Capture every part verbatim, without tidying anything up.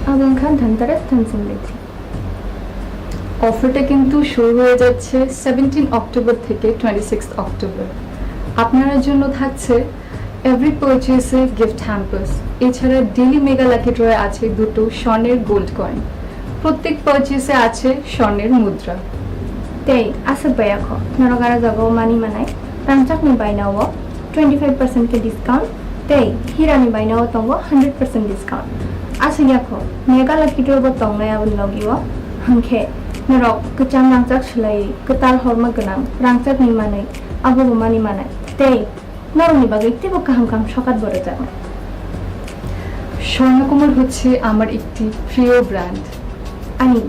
Abong khan Dhanteras thanching lekhi. অফারটা কিন্তু শুরু হয়ে যাচ্ছে সেভেন্টিন অক্টোবর থেকে টোয়েন্টি সিক্স অক্টোবর। আপনার জন্য থাকছে এভরি পারচেসে গিফট হ্যাম্পার্স, এছাড়া ডেইলি মেগা লাকি ড্রয়ে আছে দুটো স্বর্ণের গোল্ড কয়েন, প্রত্যেক পারচেসে আছে স্বর্ণের মুদ্রা। Tei aswk bai ya kho, norok aro jagao mani manai, rangchakni bainao twenty five percent khe discount, tei hirani bainao tongo hundred percent discount. Aswk ya kho, mega lucky draw bo tongnai aboni logio, hwnkhe norok kwcham rangchak swlaiwi kwtal horma gwnang rangchakni manwi abobo mani manai, tei norokni bagwi teibo kaham kaham sokat bo rwjaknai. Swarnakamal হচ্ছে আমার একটি প্রিয় brand. Ani.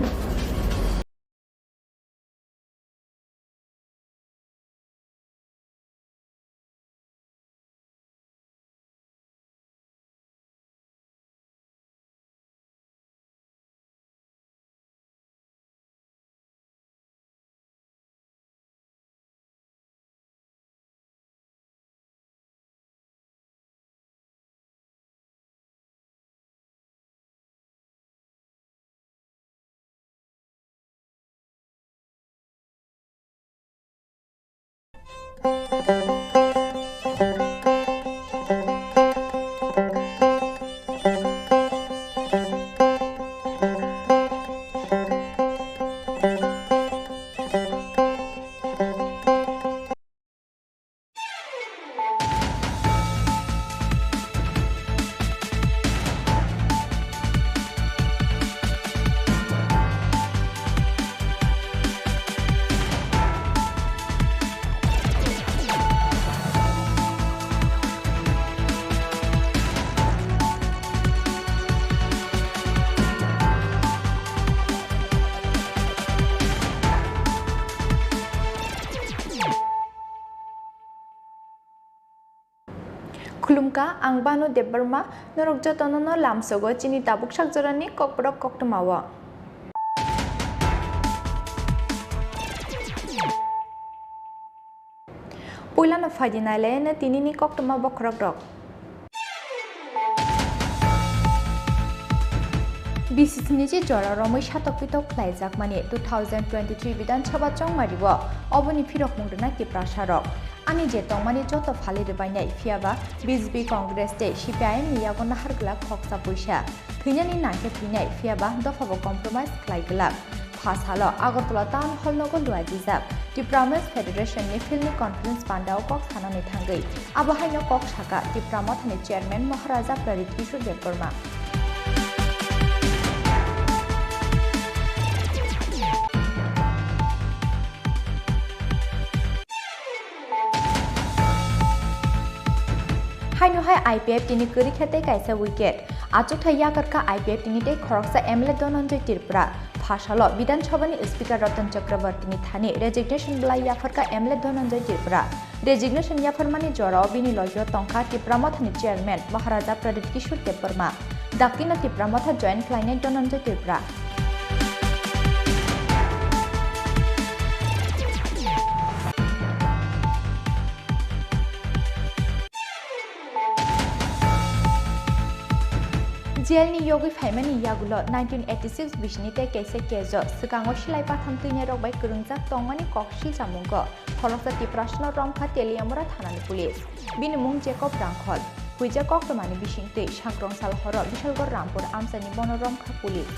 Khulumkha, ang Banu Debbarma, norok jotono no lamsogo chini tabuk sakjorani kokborok koktwmao. Puilano phaidi nailaino tinini koktwma bokhorokrok. B C C ni je jora romwi satok pitok khlaijakmani two thousand twenty-three Bidhan Sabha chongmario oboni phirokmung rwnai Tiprasarok. Ani je tongmani joto phalwi rwbainai, phiyaba B J P, Congress tei C P I M ni yago nahar glak khoksa puisa. Thwinani nangkhe thwinai, phiyaba dophabo compromise khlai glak. Pha salo Agartala Town Hall nogo luajijak Tipra Men's Federation ni field ni conference pandao kok sanani thangwi. Abo haino kok saka Tipra Mothani chairman Maharaja Pradyut Kishore Debbarma. Haino hai I P F T ni kwrwi khe tei kaisa wicket. Achukthai yakarkha I P F T ni tei khoroksa M L A Dhananjay Tripura. Phasalo Bidhan Sabha ni Speaker Ratan Chakraborty ni thani resignation bwlai yapharkha M L A Dhananjay Tripura. Resignation yapharmani jorao bini logio tongkha Tipra Mothani chairman Maharaja Pradyut Kishore Debbarma. Daktino Tipra Motha join khlainai Dhananjay Tripura. Jail ni yogwi phaimani yagulo nineteen eighty-six bisini tei kaisa case o swkango silai patham twinairok bai kwrwngjak tongmani kok silchamungo khoroksa Tiprasano romkha Teliamura thanani police. Bini mung Jacob Rangkhol. Huijak koktwmani bisingtwi sankrong sal horo Bishalgarh Rampur amchaini bono romkha police.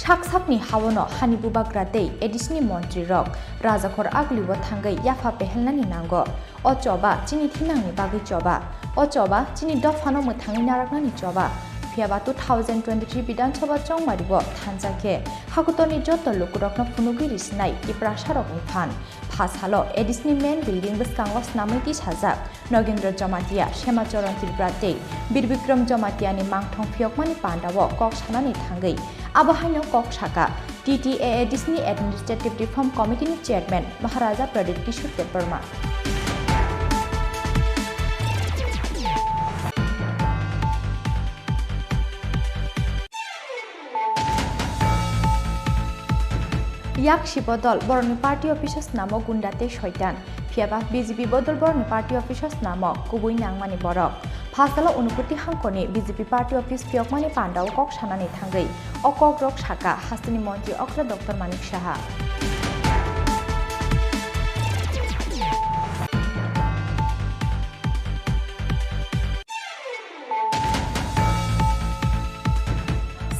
Sak sakni haono hani bubagra tei A D C ni montri rok rajakhor agulio thangwi yapha pehelnani nango. O choba chini thinangni bagwi choba. O choba chini dophano mwthangwi naraknani choba. Phiyaba two thousand twenty-three Bidhan Sabha chongmario thansa khe hakutorni joto lukurokno phunugwi risinai Tiprasarokni phan. Pha salo A D C ni main building bwskango snamwi tisajak Nogendra Jamatia, Sema Charan Tripura tei Bir Bikram Jamatia ni mangthong phiyokmani pandao kok sanani thangwi. Abo haino kok saka T T A A D C ni Administrative Reform Committee ni Chairman Maharaja Pradyut Kishore Debbarma. Yak si bodol borokni party office o snamo gunda tei soitan, phiyaba B J P bodol borokni party office o snamo kubui nangmani borok. Phasalo Unukoti hangkoni B J P party office phiyokmani pandao kok sanani thangwi o kokrok saka hasteni montri okra Doctor Manik Saha.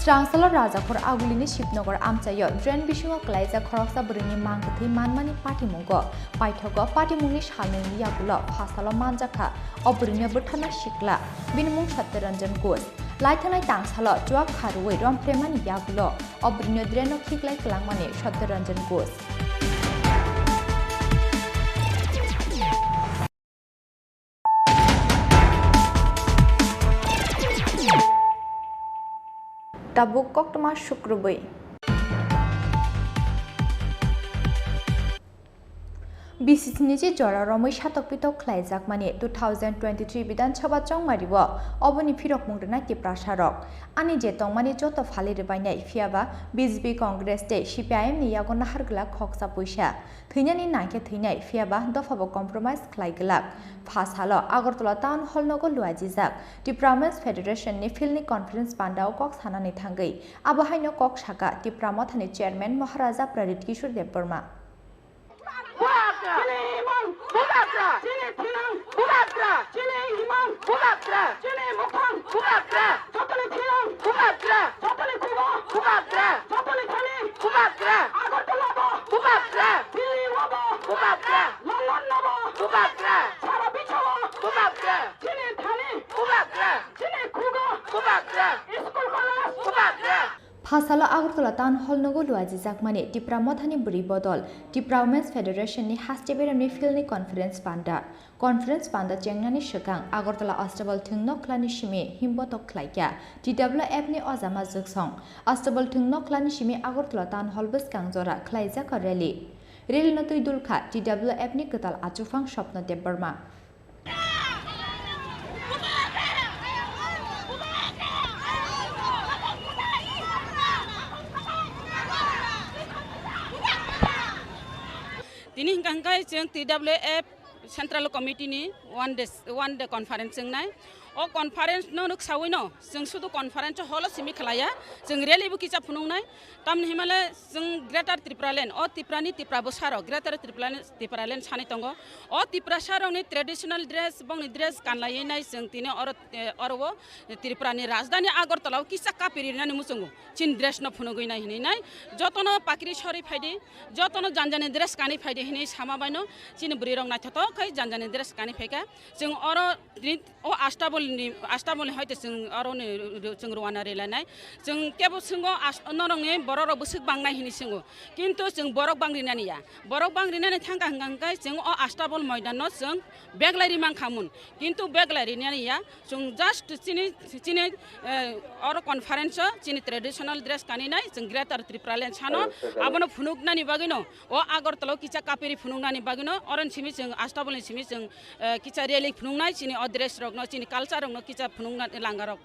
Srangsalo Rajakhor Agulini Shibnagar amchaio drain bisingo klaijak khoroksa bwrwini mangkwthwi manmani patimungo paithogo. Patimungni salnwini yagulo phasalo manjakha o bwrwino bwtharna sikla, bini mung Satyaranjan Ghosh. Laithanai tangsalo chuak kharwi romphlemani yagulo o bwrwino draino khiklai kwlangmani Satyaranjan Ghosh. Tabuk koktwma sukrubwi. B C C ni je jora romwi satok pitok khlaijakmani two thousand twenty-three Bidhan Sabha chongmario oboni phirokmung rwnai Tiprasarok. Ani je tongmani joto phali rwbainai, phiyaba B J P, Congress tei C P I M ni yago nahar glak khoksa puisa. Thwinani nangkhe thwinai, phiyaba dophabo compromise khlai glak. Phasalo Agartala Town Hall nogo luajijak Tipra Women's Federation ni field ni conference pandao kok sanani thangwi. Abo haino kok saka Tipra Mothani chairman Maharaja Pradyut Kishore Debbarma. Bubagra! Chini imang! Bubagra! Chini thinang! Bubagra! Chini imang! Bubagra! Chini mukhang! Bubagra! Jotoni thinang! Bubagra! Jotoni kubo! Bubagra! Jotoni thani! Bubagra! Agartala bo! Bubagra! Delhi o bo! Bubagra! London o bo! Bubagra! Sara biswo! Bubagra! Chini thani! Bubagra! Chini khugo! Bubagra! School college! Bubagra! Phasalo Agartala Town Hall nogo luajijakmani Tipra Mothani bwrwi bodol Tipra Women's Federation ni haste beremni field ni conference panda. Conference panda chengnani swkang Agartala Astabal thwng nokhlani simi himbotok khlaikha T W F ni ojama jwksong. Astabal thwng nokhlani simi Agartala Town Hall bwskang jora khlaijak rally. Rally no twi dulkha T W F ni kwtal achukphang Swapna Debbarma. Tini hwnkha hwnkhe chwng T W F Central Committee ni one day, one day conference wngnai. O conference no nuk sawi no, chwng sudu conference holo simi khlaiya, chwng rally bo kisa phunuknai. Tamni himale chwng Greater Tipraland, o Tiprani Tipra bwsarok Greater Tipraland, Tipraland sanwi tongo. O Tiprasa rokni traditional dress, bongni dress kanlaiwi nai chwng tini oro, eh, oro o Tripurani rajdhani Agartala o kisa kapiri rinani muchungo. Chini dress no phunugwi nai hinwi nai. Jotono pakri sori phaidi, jotono janjani dress kanwi phaidi hinwi sama baino chini bwrwi rok naithotok khai janjani dress kanwi phaikha. Chwng oro tini O Astabolni, Astabolni hoite chwng aro ni, chwng rwna rilainai. Chwng kebo chwngo as-, norokni borok rok bwswk bangnai hinwi chwngo. Kintu chwng borok bang rinani ya. Borok bang rinani thangkha hwnkha hwnkhe chwng o Astabol moidan no chwng beglai ri mankha mun. Kintu beglai rinani ya. Chwng just chini, chini, eh, oro conference o chini traditional dress kaninai chwng Greater Tipraland sano abono phunuknani bagwino o Agartala o kisa kapiri phunuknani bagwino oro ni simi chwng Astabolni simi chwng eh, kisa rally phunuknai, chini o dress rokno, chini culture rokno kisa phunukna, langa rok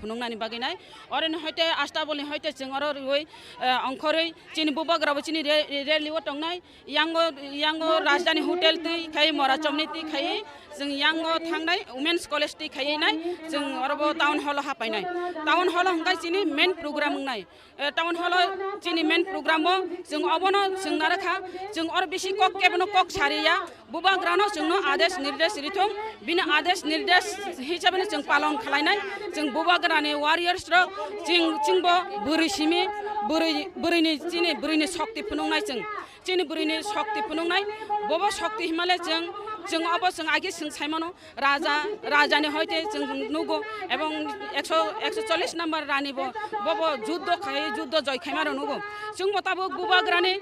phunuknani bagwi nai. Oro ni hoite Astabolni hoite chwng oro riwi, eh, ongkhorwi chini bubagra bo chini re-, rally o tongnai. Yango, yango Rajdhani Hotel twi khai, Mora Chomni twi khai, chwng yango thangnai, Women's College twi khai nai, chwng oro bo Town Hall o hapainai. Town Hall o hwnkhe chini main program wngnai. Eh, Town Hall o chini main program o chwng obono chwng narakha, chwng oro bisi kok kebono kok sariya, bubagrano chwngno adesh nirdesh rithung, bini adesh nirdesh hisabeno chwng palon khlainai, chwng bubagrani warriors rok, chwng, chwngbo bwrwi simi, bwrwi, bwrwini chini bwrwini shokti phunuknai chwng, chini bwrwini shokti phunuknai, bobo shokti himale chwng, chwng obo chwng agi chwng saimano, Raja, Rajani hoite chwng nugo, ebong ekso, ekso chollish number Rani bo, bobo juddo khai, juddo joi khaima rw nugo. Chwngbo tabuk bubagrani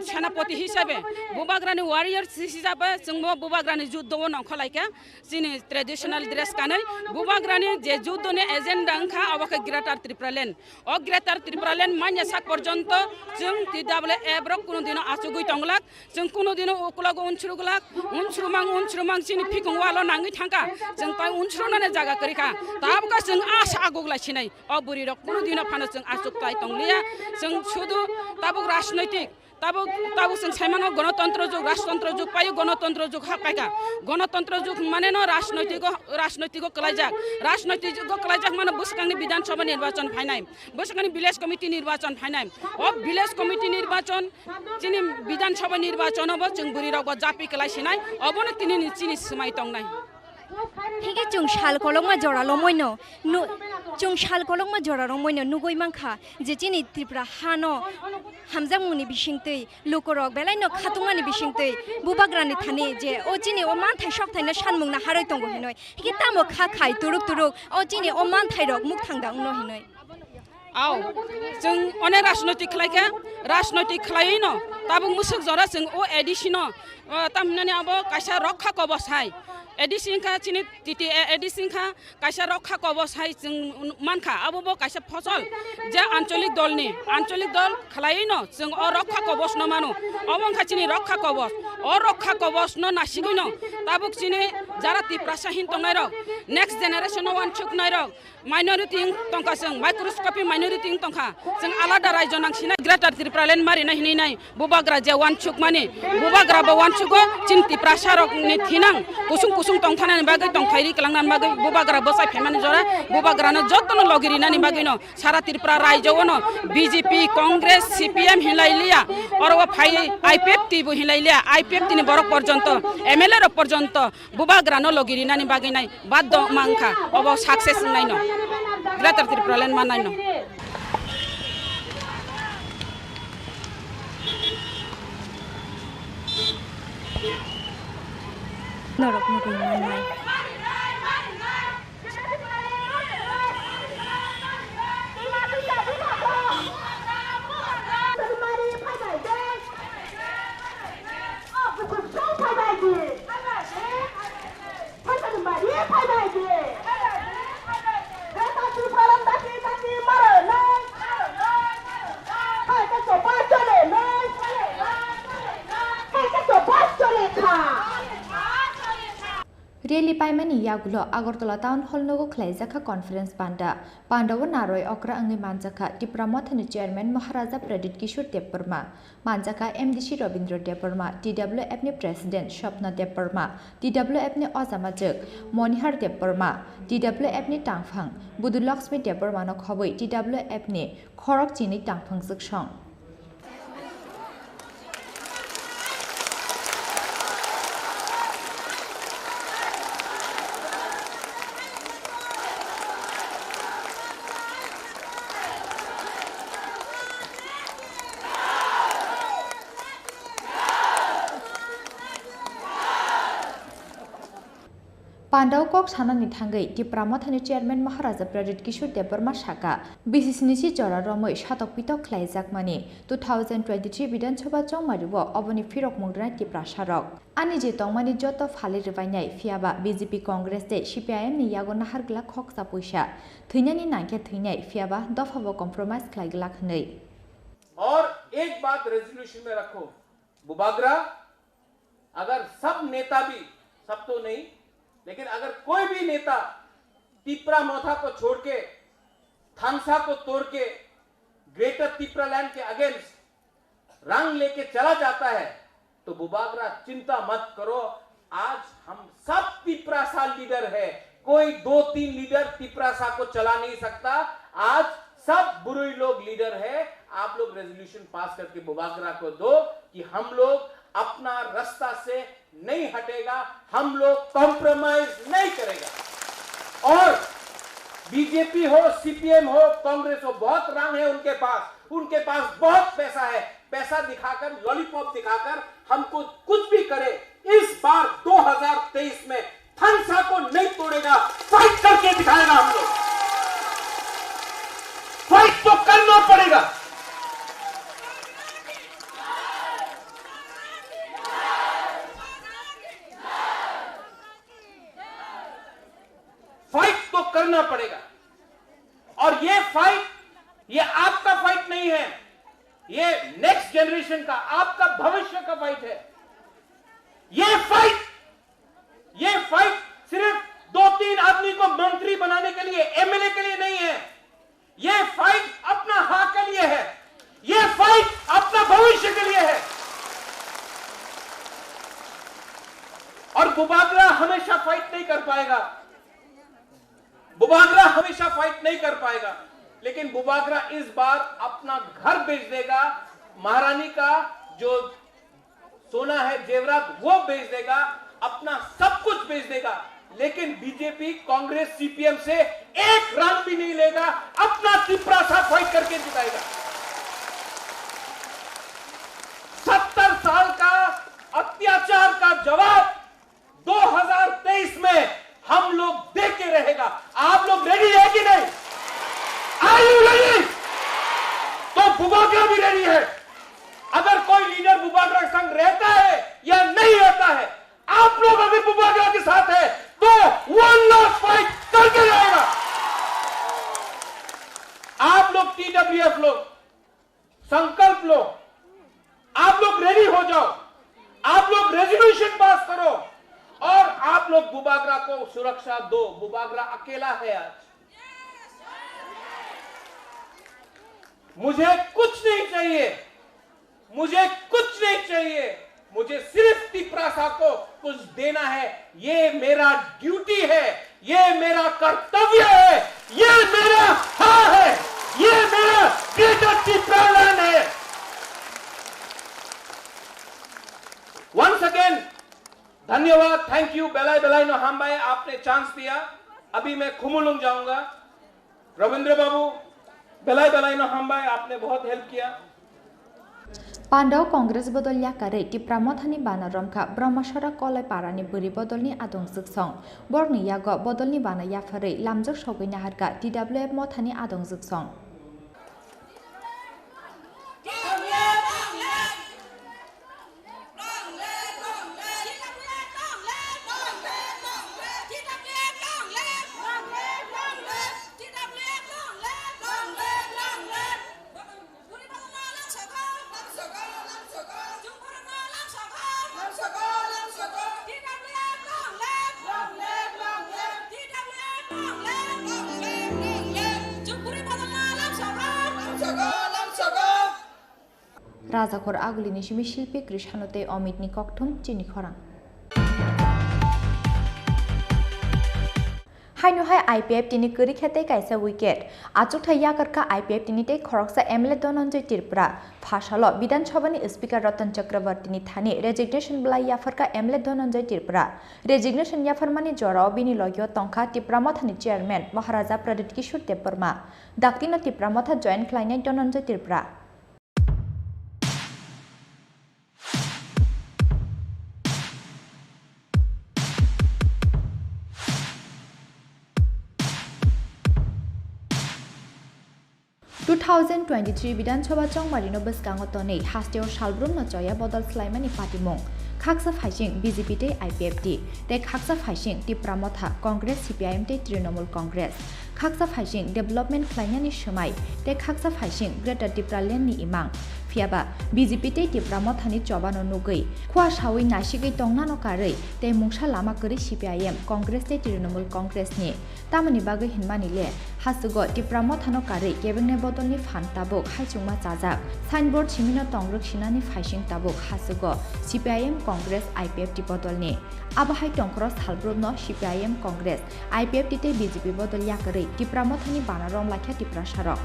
senapoti hisabe, bubagrani warriors hisabe chwngbo bubagrani juddo o nongkholaikha. Chini traditional dress kanwi bubagrani je juddo ni agenda wngkha, obo khe Greater Tipraland. O Greater Tipraland manya sak porjonto chwng T W F rok kunu dino achugwi tonglak, chwng kunu dino ukulago unsruglak, unsrumang, unsrumang chini phikung walo nangwi thangkha, chwng tai unsrunani jaga kwrwikha. Tabukha chwng asa aguglai sinai, o bwrwi rok kunu dino phano chwng achuk tai tongliya, chwng sudu tabuk rajnoitik Tabuk, tabuk chwng saimano gonotontro jug, rajtontro jug, paio gonotontro jug ha paikha. Gonotontro jug mane no rajnoitiko, rajnoitiko kwlaijak. Rajnoitiko kwlaijak mano bwswkangni Bidhan Sabha nirbachon phainai, bwswkangni village committee nirbachon phainai. O village committee nirbachon, chini Bidhan Sabha nirbachon obo chwng bwrwi rokbo japi kwlai sinai, obono tini ni chini swmai tongnai. Hingke chwng sal kolokma jora lomoino, nu-, chwng sal kolokma jora lomoino nugui mankha je chini Tripura hano hamjakmungni bisingtwi lukurok belaino khatungmani bisingtwi bubagrani thani je o chini o manthai sokthai no sanmung naharwi tongo hinoi. Hingke tamo kha khai turuk turuk o chini o manthai rok mukthang da wngno hinoi. Ao, chwng onek rajnoitik khlai khe, rajnoitik khlaiwi no tabuk mwswk jora chwng o A D C no, o, tam hinani abo kaisa rokha kobos hai. A D C wngkha chini T T A, A D C wngkha kaisa rokha kobos hai chwng mankha, abo bo kaisa phosol je ancholik dolni, ancholik dol khlaiwi no chwng o rokha kobos no mano. Obo wngkha chini rokha kobos. O rokha kobos no nasigwi no tabuk chini jara Tiprasa hin tongnai rok, next generation no wansuknai rok, minority wng tongkha, chwng microscopic minority wng tongkha, chwng alada raijo nang sinai Greater Tipraland marina hinwi nai bubagra je wansukmani, bubagra bo wansugo chini Tiprasa rokni thinang kusung kusung tongthanani bagwi tongthairi kwlangnani bagwi bubagra bwsai phaimani jora bubagrano jotono logi rinani bagwino sara Tripura raijo ono B J P, Congress, C P M hinlai liya, oro o phai I P F T bo hinlai liya, I P F T ni borok porjonto, M L A rok porjonto, bubagrano logi rinani bagwi nai baddo wngma wngkha, obo success wngnai no Greater Tipraland mannai no. Norok nugui mannai. Rally paimani yagulo Agartala Town Hall nogo khlaijak kha conference panda. Panda o naroi okra wngwi manjak kha Tipra Mothani Chairman Maharaja Pradyut Kishore Debbarma. Manjak kha M D C Rabindra Debbarma, T W F ni President Swapna Debbarma, T W F ni Ojamajwk Monihar Debbarma, T W F ni Tangphang Budu Lakshmi Debbarma no khobwi T W F ni khorok chini tangphang jwksong. Pandao kok sanani thangwi Tipra Mothani Chairman Maharaja Pradyut Kishore Debbarma sakha, B C C ni si jora romwi satok pitok khlaijakmani two thousand twenty-three Bidhan Sabha chongmario oboni phirok mungdana Tiprasarok. Ani je tongmani joto phali rwbainai, phiyaba B J P, Congress tei C P I M ni yago nahar glak khoksa puisa. Thwinani nangkhe thwinai, phiyaba dophabo compromise khlai glak hwnwi. और एक बात रेजोल्यूशन में रखो, बुबागरा, अगर सब नेता भी, सब तो नहीं, लेकिन अगर कोई भी नेता तिपरा मोथा को छोड़ के, थानसा को तोड़ के, ग्रेटर तिपरालैंड के अगेंस्ट रंग लेके चला जाता है, तो बुबागरा चिंता मत करो, आज हम सब तिपरासा लीडर है, कोई दो तीन लीडर तिपरासा को चला नहीं सकता। आज सब बुरुई लोग लीडर है। आप लोग रेजोल्यूशन पास करके बुबागरा को दो कि हम लोग अपना रास्ता से नहीं हटेगा, हम लोग कॉम्प्रोमाइज नहीं करेगा। और बीजेपी हो, सीपीएम हो, कांग्रेस हो, बहुत रंग है उनके पास, उनके पास बहुत पैसा है। पैसा दिखाकर, लॉलीपॉप दिखाकर हमको कुछ भी करे, इस बार दो हज़ार तेईस में थानसा को नहीं तोड़ेगा, फाइट करके दिखाएगा हम लोग। फाइट तो करना पड़ेगा। फाइट तो करना पड़ेगा। और ये फाइट, ये आपका फाइट नहीं है, ये नेक्स्ट जनरेशन का, आपका भविष्य का फाइट है। ये फाइट, ये फाइट सिर्फ दो तीन आदमी को मंत्री बनाने के लिए, एमएलए के लिए नहीं है। ये फाइट अपना हाँ के लिए है, ये फाइट अपना भविष्य के लिए है। हमेशा फाइट नहीं कर पाएगा, बुबागरा हमेशा फाइट नहीं कर पाएगा, लेकिन बुबागरा इस बार अपना घर बेच देगा। महारानी का जो सोना है, जेवरात, वो बेच देगा, अपना सब कुछ बेच देगा, लेकिन बीजेपी, कांग्रेस, सीपीएम से एक रन भी नहीं लेगा, अपना तिपरासा फाइट करके जिताएगा। सत्तर साल का अत्याचार का जवाब दो हज़ार तेईस में हम लोग दे के रहेगा। आप लोग रेडी है कि नहीं? Are you ready? तो बुबागरा भी रेडी है। अगर कोई लीडर बुबागरा के संग रहता है या नहीं रहता है, आप लोग अगर बुबागरा के साथ है तो वन लास्ट फाइट करके रहेगा। आप लोग, टीडब्ल्यूएफ लोग, संकल्प लो, आप लोग रेडी हो जाओ, आप लोग रेजोल्यूशन पास करो और आप लोग बुबागरा को सुरक्षा दो। बुबागरा अकेला है आज। मुझे कुछ नहीं चाहिए, मुझे कुछ नहीं चाहिए, मुझे सिर्फ तिपरासा को कुछ देना है। ये मेरा ड्यूटी है, ये मेरा कर्तव्य है, ये मेरा हाँ है, ये मेरा ग्रेटर टिप्रालैंड है। वंस अगेन धन्यवाद, thank you. Belai belai no hambai, आपने चांस दिया। अभी मैं खुमुलुंग जाऊंगा। रविंद्र बाबू, belai belai no hambai, आपने बहुत हेल्प किया। Pandao Congress bodol yakarwi Tipra Mothani bana romkha Brahmasora Kolai parani bwrwi bodolni adong jwksong. Borokni yago bodolni bana yapharwi lamjwk sogwi naharkha T W F Mothani adong jwksong. Rajakhor Agulini simi Shilpi Krishano tei Omitni kokthum chini khorang. Haino hai I P F T ni kwrwi khe tei kaisa wicket. Achukthai yakarkha I P F T ni tei khoroksa M L A Dhananjay Tripura. Phasalo Bidhan Sabha ni Speaker Ratan Chakraborty ni thani resignation bwlai yapharkha M L A Dhananjay Tripura. Resignation yapharmani jorao bini logio tongkha Tipra Mothani Chairman Maharaja Pradyut Kishore Debbarma. Daktino Tipra Motha join khlainai Dhananjay Tripura. Two thousand twenty-three Bidhan Sabha chongmarino bwskango tonwi hasteo salbrumno choya bodol swlaimani patimung. Khaksa phaising B J P tei I P F T, tei khaksa phaising Tipra Motha, Congress, C P I M tei Trinamool Congress. Khaksa phaising development khlainani swmai tei khaksa phaising Greater Tipraland ni imang. Phiyaba B J P tei Tipra Mothani chobano nugwi, khua sawi nasigwi tongnano karwi tei mungsa lama kwrwi C P I M, Congress tei Trinamool Congress ni. Tamoni bagwi hinmani le, hasugo Tipra Mothano karwi kebengnai bodolni phan tabuk haichungma chajak. Signboard simino tongrwk sinani phaising tabuk hasugo C P I M, Congress, I P F T bodolni. Abo hai tongkhoro salbrumno C P I M, Congress, I P F T tei B J P bodol yakarwi Tipra Mothani bana romlakha Tiprasarok.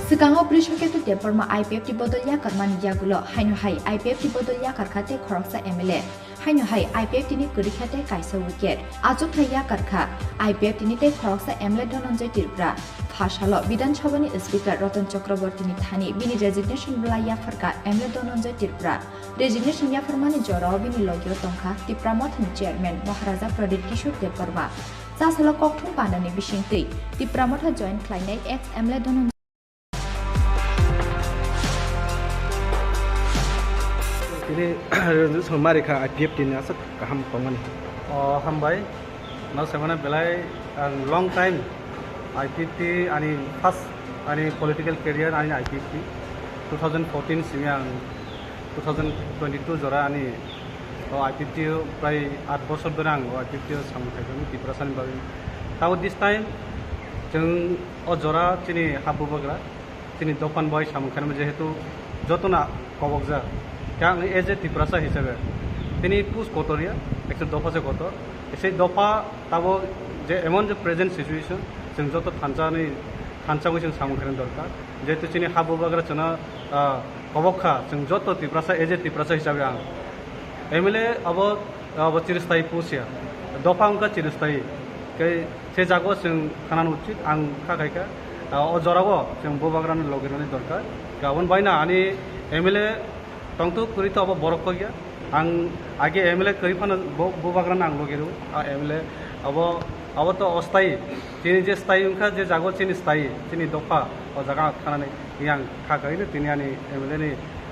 Swkango Brishaketu Debbarma I P F T bodol yakarmani yagulo haino hai I P F T bodol yakarkha tei khoroksa M L A. Haino hai I P F T ni kwrwi khe tei kaisa wicket. Achukthai yakarkha I P F T ni tei khoroksa M L A Dhananjay Tripura. Phasalo Bidhan Sabha ni Speaker Ratan Chakraborty ni thani bini resignation bwlai yapharkha M L A Dhananjay Tripura. Resignation yapharmani jorao bini logio tongkha Tipra Mothani Chairman Maharaja Pradyut Kishore Debbarma. Chasalo kokthum pandani bisingtwi Tipra Motha join khlainai ex M L A Dhananjay. Tini resolution ma rikha I P F T ni aswk kaham tongmani. O, hambai. No, semana belai ang long time I P F T ani first ani political career ani I P F T two thousand fourteen simi ang two thousand twenty-two jora ani o I P F T o prai aat bosor dhore ang o I P F T o samung khaijak Tiprasani bagwi. Tabo this time chwng o jora chini ha bubagra, chini dophan bai samung khainai jehetu jotono kobokjak. Khe ang as a Tiprasa hisabe tini post kotor ya, ekta dopha se kotor. Sei dopha tabo je emon je present situation, chwng joto thansa ni, thansa wngwi chwng samung khaina dorkar. Jehetu chini ha bubagra chwngno, ah, kobok kha, chwng joto Tiprasa, as a Tiprasa hisabe ang M L A abo, abo chiristai post ya, dopha wngkha chiristai. Khe se jago chwng khanana uchit, ang kha khai kha. Ah, o jorao chwng bubagrano logi rwna dorkar. Aboni baino ani M L A tongtwk kwrwi to abo borok kok ya. Ang age M L A kwrwi phano bo, bubagrano ang logi rw. A M L A abo, abo to ostai. Chini je stai wngkha, je jago chini stai, chini dopha, o jaga ang khanani yang kha kaino tini ani M L A ni,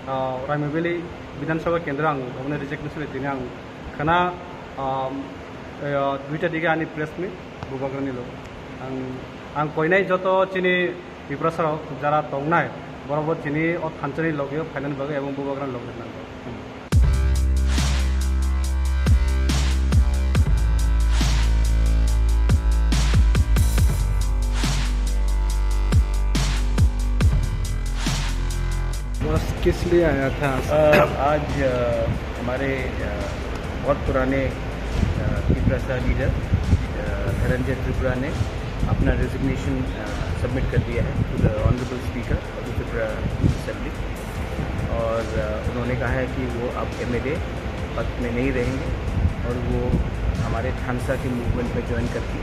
ah, Raima Valley Bidhan Sabha Kendra ang oboni reject ni suri tini ang khana, ah, eh, duita dige ani press meet bubagrani logo. Ang, ang koinai joto chini Tiprasa rok jara tongnai, borok bo chini o thansa ni logi o phainani bagwi ebong bubagrani logi nango. बस किस लिए आया था? अ, आज, अ, हमारे, अ, बहुत पुराने, अ, तिपरासा लीडर, अ, धनंजय त्रिपुरा ने अपना रेजिग्नेशन, अ, सबमिट कर दिया है to the Honorable Speaker of the Tripura Assembly। और, अ, उन्होंने कहा है कि वो अब एमएलए पद में नहीं रहेंगे और वो हमारे थानसा के मूवमेंट में ज्वाइन करके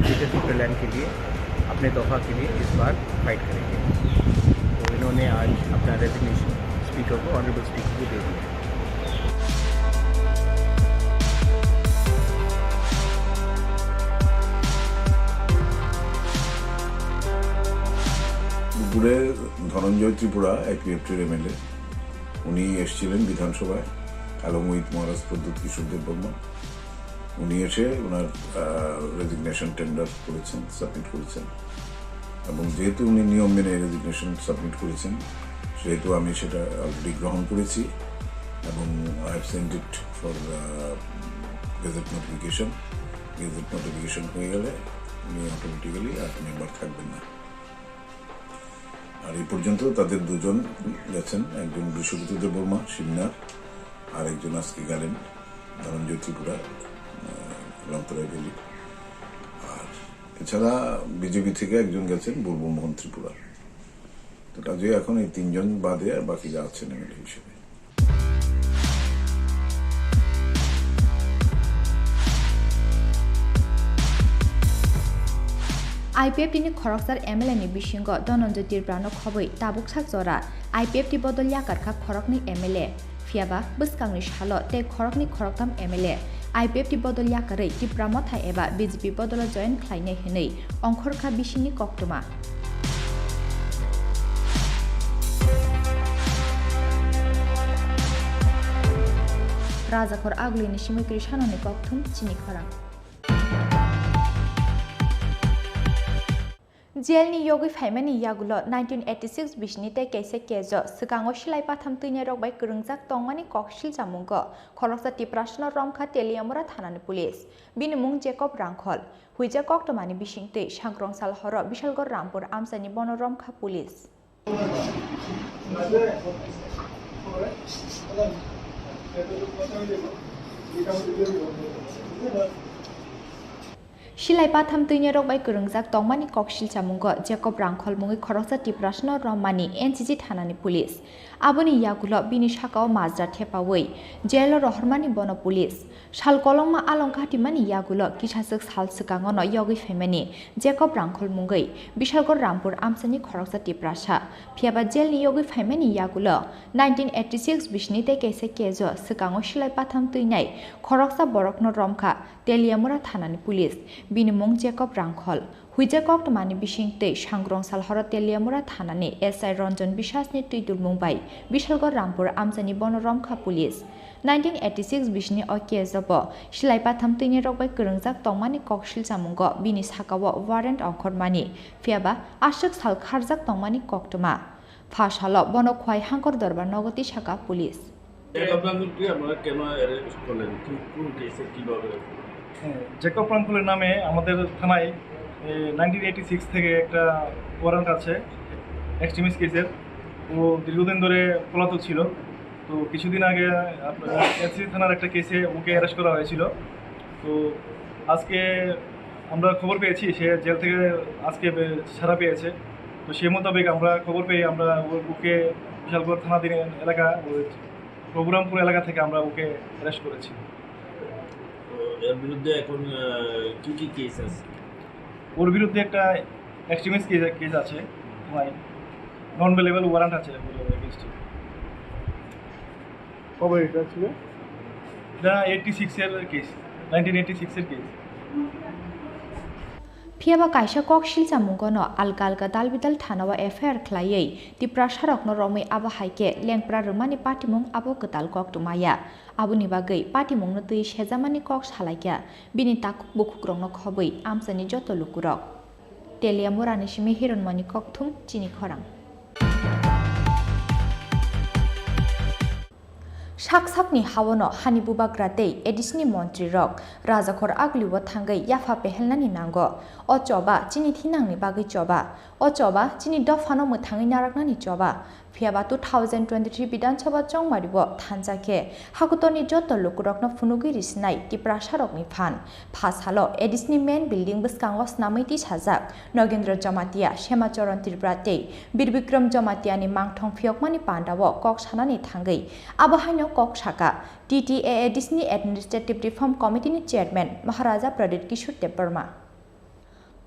ग्रेटर तिपरालैंड के लिए, अपने दफा के लिए इस बार फाइट करेंगे। तो इन्होंने आज अपना रेजिग्नेशन स्पीकर को, ऑनरेबल स्पीकर को दे दिया। দুপুরে ধনঞ্জয় ত্রিপুরা, আইপিএফটির এমএলএ, উনি এসেছিলেন বিধানসভায়, along with মহারাজ প্রদ্যুৎ কিশোর দেববর্মা। উনি এসে ওনার, আহ, রেজিগনেশন টেন্ডার করেছেন, সাবমিট করেছেন। এবং যেহেতু উনি নিয়ম মেনে রেজিগনেশন সাবমিট করেছেন, সেহেতু আমি সেটা অলরেডি গ্রহণ করেছি এবং I have sent it for, ah, gazette notification. Gazette notification হয়ে গেলে উনি অটোমেটিক্যালি আর মেম্বার থাকবেন না। আর এই পর্যন্ত তাদের দুজন গেছেন, একজন বৃষকেতু দেববর্মা সিমনার, আর একজন আজকে গেলেন ধনঞ্জয় ত্রিপুরা, আহ, রামতলা ভ্যালি। আর এছাড়া বিজেপি থেকে একজন গেছেন বুলবুল মোহন ত্রিপুরা। তো কাজেই এখন এই তিনজন বাদে আর বাকিরা আছেন এমএলএ হিসেবে। IPFT ni khoroksa MLA ni bisingo Dhananjay Tripura no khobwi tabuk sak jora IPFT bodol yakarkha khoroknwi MLA. Phiyaba bwskangni salo tei khoroknwi khoroktham MLA IPFT bodol yakarwi Tipra Motha eba BJP bodolo join khlainai hwnwi ongkhorkha bisingni koktwma. Rajakhor Agulini Simoi Krishanoni kokthum chini khorang. Jailni yogwi phaimani yagulo nineteen eighty six bisini tei kaisa case-o swkango silai patham twinai rok bai kwrwngjak tongmani koksil chamungo khoroksa Tiprasano romkha Teliamura thanani police. Bini mung Jacob Rangkhol. Huijak koktwmani bisingtwi sankrong sal horo Bishalgarh Rampur amchaini bono romkha police. Silai patham twinai rok bai kwrwngjak tongmani koksil chamungo Jacob Rangkhol mungwi khoroksa Tiprasano rommani N C C thanani police. Aboni yagulo bini sakao majra thepawi jailo rohormani bono police. Sal kolokma along katimani yagulo kisaswk sal swkangono yogwi phaimani Jacob Rangkhol mungwi Bishalgarh Rampur amchaini khoroksa Tiprasa. Phiyaba jailni yogwi phaimani yagulo nineteen eighty six bisini tei kaisa case-o swkango silai patham twinai khoroksa borokno romkha Teliamura thanani police. Bini mung Jacob Rangkhol. Huijak koktwmani bisingtwi sangrong sal horo Teliamura thanani S I Ranjan Biswasni twidulmung bai Bishalgarh Rampur amchaini bono romkha police. Nineteen eighty six bisini o case-o bo silai patham twinai rok bai kwrwngjak tongmani koksil chamungo bini sakao warrant ongkhormani, phiyaba aswk sal kharjak tongmani koktwma. Pha salo bono Khowai Hangkor Dorbar nogo tisaka police. Jacob রাঙ্গুলকে আপনারা কেন অ্যারেস্ট করলেন? কি, কোন কেসে, কিভাবে? হ্যাঁ, জেকব রাঙ্গুলের নামে আমাদের থানায়, এ, নাইনটিন এইটি সিক্স থেকে একটা ওয়ারেন্ট আছে এক্সট্রিমিস্ট কেসের। ও দীর্ঘদিন ধরে পলাতক ছিল। তো কিছুদিন আগে আপনার এসসি থানার একটা কেসে ওকে অ্যারেস্ট করা হয়েছিল। তো আজকে আমরা খবর পেয়েছি সে জেল থেকে আজকে বে-, ছাড়া পেয়েছে। তো সেই মোতাবেক আমরা খবর পেয়ে আমরা ও-, ওকে বিশালগড় থানাধীন এলাকা, ওই রঘুরামপুর এলাকা থেকে আমরা ওকে অ্যারেস্ট করেছি। তো এর বিরুদ্ধে এখন, আহ, কি কি কেস আছে? ওর বিরুদ্ধে একটা এক্সট্রিমিস্ট কেস, কেস আছে, নন বেলেবল ওয়ারেন্ট আছে ওর এগেইনস্টে। কবে এটা ছিল? এটা এইটি সিক্স এর কেস, নাইনটিন এইটি সিক্স এর case. Phiya ba kaisa kok silchamungono alka alka dalbidal thanao F I R khlaiwi Tiprasarokno romwi abo hai khe lengpra rwmani patimung abo kwtal koktwma ya. Aboni bagwi patimungno twi sejamani kok salaikha bini takhuk bukhukrokno khobwi amchaini joto lukurok. Teliamurani simi Hironmoni Kokthum, chini khorang. Sak sakni haono hani bubagra tei A D C ni montrirok rajakhor agulio thangwi yapha pehelnani nango. O choba chini thinangni bagwi choba. O choba chini dophano mwthangwi naraknani choba. Phiyaba two thousand twenty-three Bidhan Sabha chongmario thansa khe hakutorni joto lukurokno phunugwi risinai Tiprasarokni phan. Pha salo A D C ni main building bwskango snamwi tisajak Nogendra Jamatia, Sema Charan Tripura tei Bir Bikram Jamatiani mangthong phiyokmani pandao kok sanani thangwi abo haino kok saka T T A A D C ni Administrative Reform Committee ni Chairman Maharaja Pradyut Kishore Debbarma.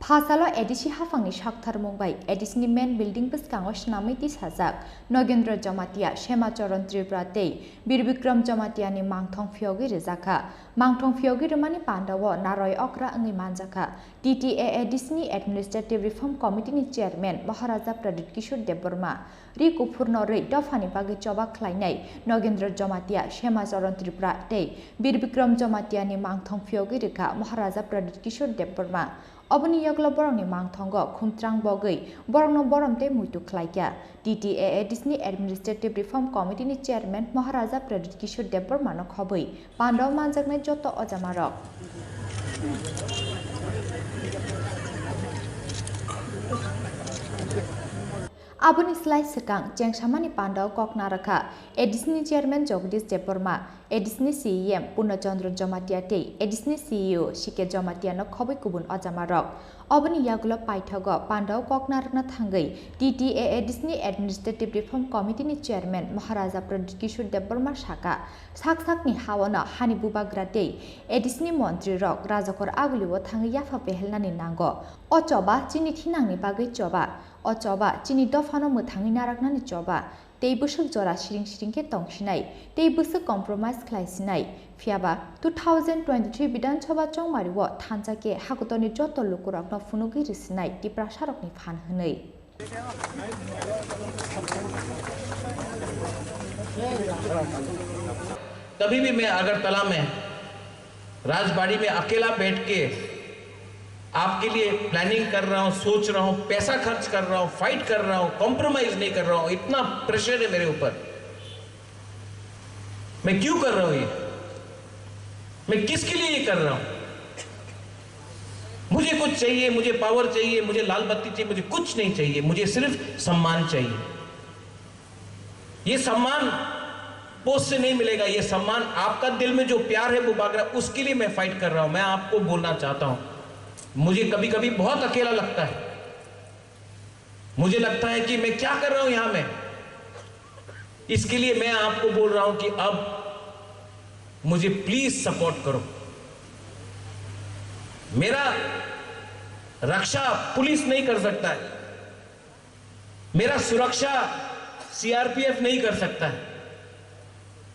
Pha salo A D C haphangni saktharmung bai A D C ni main building bwskango swnamwi tisajak Nogendra Jamatia, Sema Charan Tripura tei Bir Bikram Jamatiani mangthong phiyogwi rwjakha. Mangthong phiyogwi rwmani pandao naroi okra wngwi manjakha T T A A D C ni Administrative Reform Committee ni Chairman Maharaja Pradyut Kishore Debbarma. Ri kuphurno rwi dophani bagwi choba khlainai Nogendra Jamatia, Sema Charan Tripura tei Bir Bikram Jamatiani mangthong phiyogwi rwkha Maharaja Pradyut Kishore Debbarma. Oboni yagulo borokni mangthongo khumtrang bogwi borokno borom tei muitu khlaikha. T T A A D C ni Administrative Reform Committee ni Chairman Maharaja Pradyut Kishore Debbarmano khobwi pandao manjaknai joto ojamarok. Aboni slai swkang chengsamani pandao kok narwkha A D C ni Chairman Jagdish Debbarma, A D C ni C E M Purna Chandra Jamatia tei A D C ni C E O C K Jamatia no khobwi kubun ojamarok. Oboni yagulo paithago pandao kok narwkna thangwi T T A A D C ni Administrative Reform Committee ni Chairman Maharaja Pradyut Kishore Debbarma saka, sak sakni haono hani bubagra tei A D C ni montrirok rajakhor agulio thangwi yapha pehelnani nango. O choba chini thinangni bagwi choba. O choba chini dophano mwthangwi naraknani choba, tei bwswk jora siring siring khe tongsinai, tei bwswk compromise khlaisinai. Phiyaba two thousand twenty-three Bidhan Sabha chongmario thansa khe hakutorni joto lukurokno phunugwi risinai Tiprasarokni phan hwnwi. कभी भी मैं अगरतला में राजबाड़ी में अकेला बैठ के आपके लिए प्लानिंग कर रहा हूं, सोच रहा हूं, पैसा खर्च कर रहा हूं, फाइट कर रहा हूं, कॉम्प्रोमाइज नहीं कर रहा हूं, इतना प्रेशर है मेरे ऊपर। मैं क्यों कर रहा हूं ये? मैं किसके लिए ये कर रहा हूं? मुझे कुछ चाहिए, मुझे पावर चाहिए, मुझे लाल बत्ती चाहिए, मुझे कुछ नहीं चाहिए, मुझे सिर्फ सम्मान चाहिए। ये सम्मान पोस्ट से नहीं मिलेगा, ये सम्मान आपका दिल में जो प्यार है वो मांग रहा है, उसके लिए मैं फाइट कर रहा हूं। मैं आपको बोलना चाहता हूं, मुझे कभी-कभी बहुत अकेला लगता है, मुझे लगता है कि मैं क्या कर रहा हूं यहां में। इसके लिए मैं आपको बोल रहा हूं कि अब मुझे प्लीज सपोर्ट करो। मेरा रक्षा पुलिस नहीं कर सकता है, मेरा सुरक्षा सीआरपीएफ नहीं कर सकता है।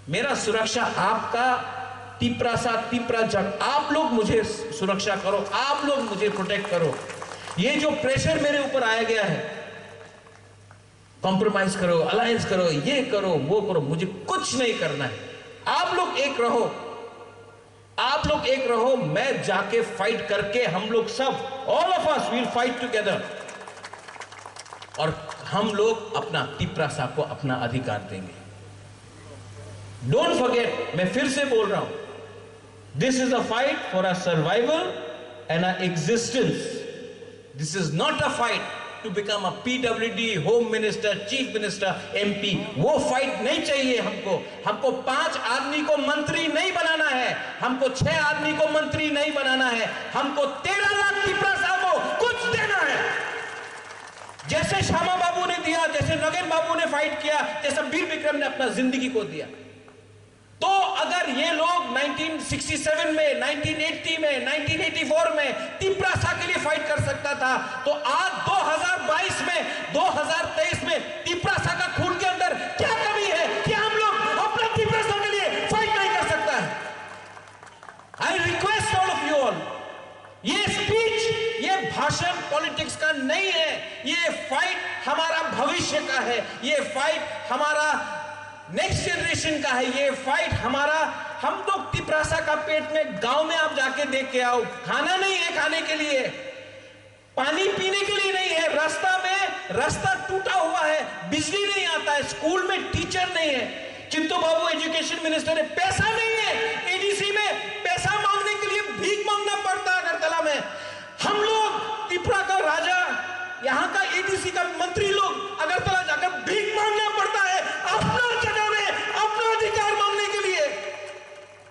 मेरा सुरक्षा आपका तिपरासा, तिपरा जट, आप लोग मुझे सुरक्षा करो, आप लोग मुझे प्रोटेक्ट करो। ये जो प्रेशर मेरे ऊपर आया गया है, कॉम्प्रोमाइज करो, अलायंस करो, ये करो, वो करो, मुझे कुछ नहीं करना है। आप लोग एक रहो, आप लोग एक रहो, मैं जाके फाइट करके हम लोग सब, all of us will fight together, और हम लोग अपना तिपरासा को अपना अधिकार देंगे। डोंट फॉरगेट, मैं फिर से बोल रहा हूं, this is a fight for our survival and our existence. This is not a fight To become a P W D, home minister, chief minister, M P, वो फाइट नहीं चाहिए हमको। हमको पांच आदमी को मंत्री नहीं बनाना है, हमको छह आदमी को मंत्री नहीं बनाना है, हमको तेरह लाख तिपरासा को कुछ देना है। जैसे श्यामा बाबू ने दिया, जैसे नगेन बाबू ने फाइट किया, जैसा वीर विक्रम ने अपना जिंदगी को दिया। तो अगर ये लोग नाइनटीन सिक्सटी सेवन में, नाइनटीन एटी में, नाइनटीन एटी फ़ोर में तिपरासा के लिए फाइट कर सकता था, तो आज दो हज़ार बाईस में, दो हज़ार तेईस में तिपरासा का खून के अंदर क्या कमी है कि हम लोग अपना तिपरासा के लिए फाइट नहीं कर सकता है? I request all of you all, ये स्पीच, ये भाषण पॉलिटिक्स का नहीं है। ये फाइट हमारा भविष्य का है, ये फाइट हमारा नेक्स्ट जनरेशन का है, ये फाइट हमारा। हम लोग तिपरासा का पेट में, गांव में आप जाके देख के आओ, खाना नहीं है खाने के लिए, पानी पीने के लिए नहीं है, रास्ता में, रास्ता टूटा हुआ है, बिजली नहीं आता है, स्कूल में टीचर नहीं है। चित्तू बाबू एजुकेशन मिनिस्टर है, पैसा नहीं है, एडीसी में पैसा मांगने के लिए भीख मांगना पड़ता है अगरतला में। हम लोग, त्रिपुरा का राजा, यहाँ का एडीसी का मंत्री लोग अगरतला जाकर भीख मांगना पड़ता है अपना जगह में, अपना अधिकार मांगने के लिए।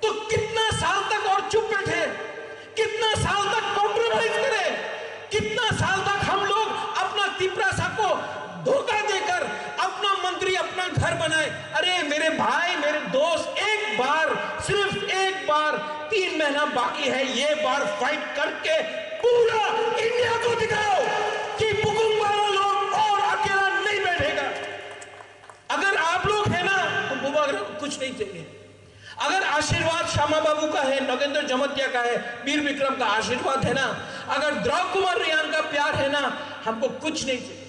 तो कितना साल तक और चुप बैठे, कितना साल तक कॉम्प्रोमाइज करें, कितना साल तक हम लोग अपना तिपरासा को धोखा देकर अपना मंत्री अपना घर बनाए? अरे मेरे भाई, मेरे दोस्त, एक बार, सिर्फ एक बार, तीन महीना बाकी है, ये बार फाइट करके पूरा इंडिया को दिखाओ कि बुकुंग वाला लोग और अकेला नहीं बैठेगा। अगर आप लोग है ना, तो बुबाग्रा को कुछ नहीं चाहिए। अगर आशीर्वाद श्यामा बाबू का है, नगेंद्र जमतिया का है, वीर विक्रम का आशीर्वाद है ना, अगर द्रव कुमार रियांग का प्यार है ना, हमको कुछ नहीं चाहिए।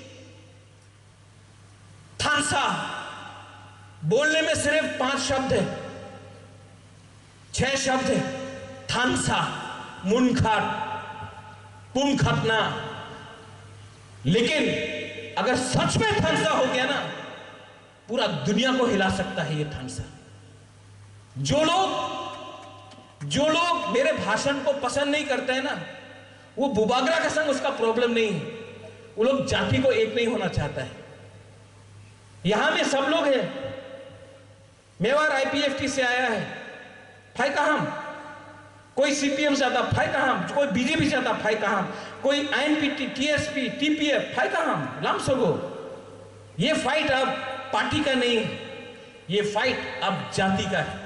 थानसा बोलने में सिर्फ पांच शब्द है, छह शब्द है: थानसा, मुनखाट, पुमखतना। लेकिन अगर सच में थानसा हो गया ना, पूरा दुनिया को हिला सकता है ये थानसा। जो लोग, जो लोग मेरे भाषण को पसंद नहीं करते हैं ना, वो बुबाग्रा का संग उसका प्रॉब्लम नहीं है, वो लोग जाति को एक नहीं होना चाहता है। यहां में सब लोग हैं। मेवाड़ आईपीएफटी से आया है, फायदा हम। कोई सीपीएम से आता, फायदा हम। कोई बीजेपी से आता, फायदा हम। कोई आईएनपीटी, टीएसपी, टीपीएफ, फायदा हम। लाम सगो। ये फाइट अब पार्टी का नहीं है, ये फाइट अब जाति का है।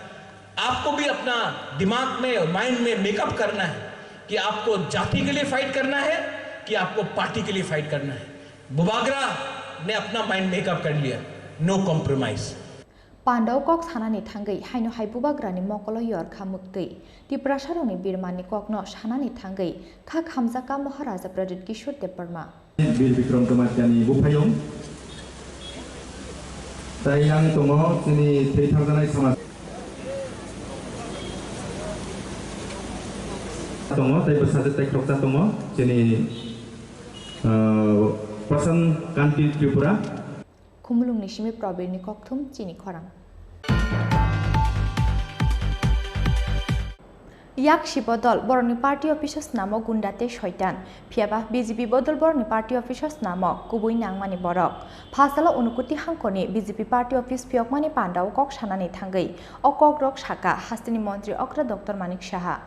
आपको भी अपना दिमाग में और माइंड में मेकअप करना है कि आपको जाति के लिए फाइट करना है कि आपको पार्टी के लिए फाइट करना है। बुबाग्रा ने अपना माइंड मेकअप कर लिया, no compromise. Pandao kok sanani thangwi haino hai bubagrani mokolo yor kha mwktwi. Tiprasarokni birmani kokno sanani thangwi kha khamjak kha Maharaja Pradyut Kishore Debbarma. Bir Bikram Kamarjani buphayung. Tai yang tongo chini thwi thangjanai samaj. Tongo, tai bwsajwk tai khoroksa tongo chini, uh, Prasan Kanti Tripura. Khumulwngni simi Probirni kokthum chini khorang. Yak si bodol borokni party office o snamo gunda tei soitan, phiyaba B J P bodol borokni party office o snamo kubui nangmani borok. Phasalo Unakoti hangkorni B J P party office phiyokmani pandao kok sanani thangwi o kokrok sakha hasteni montri okra Doctor Manik Saha.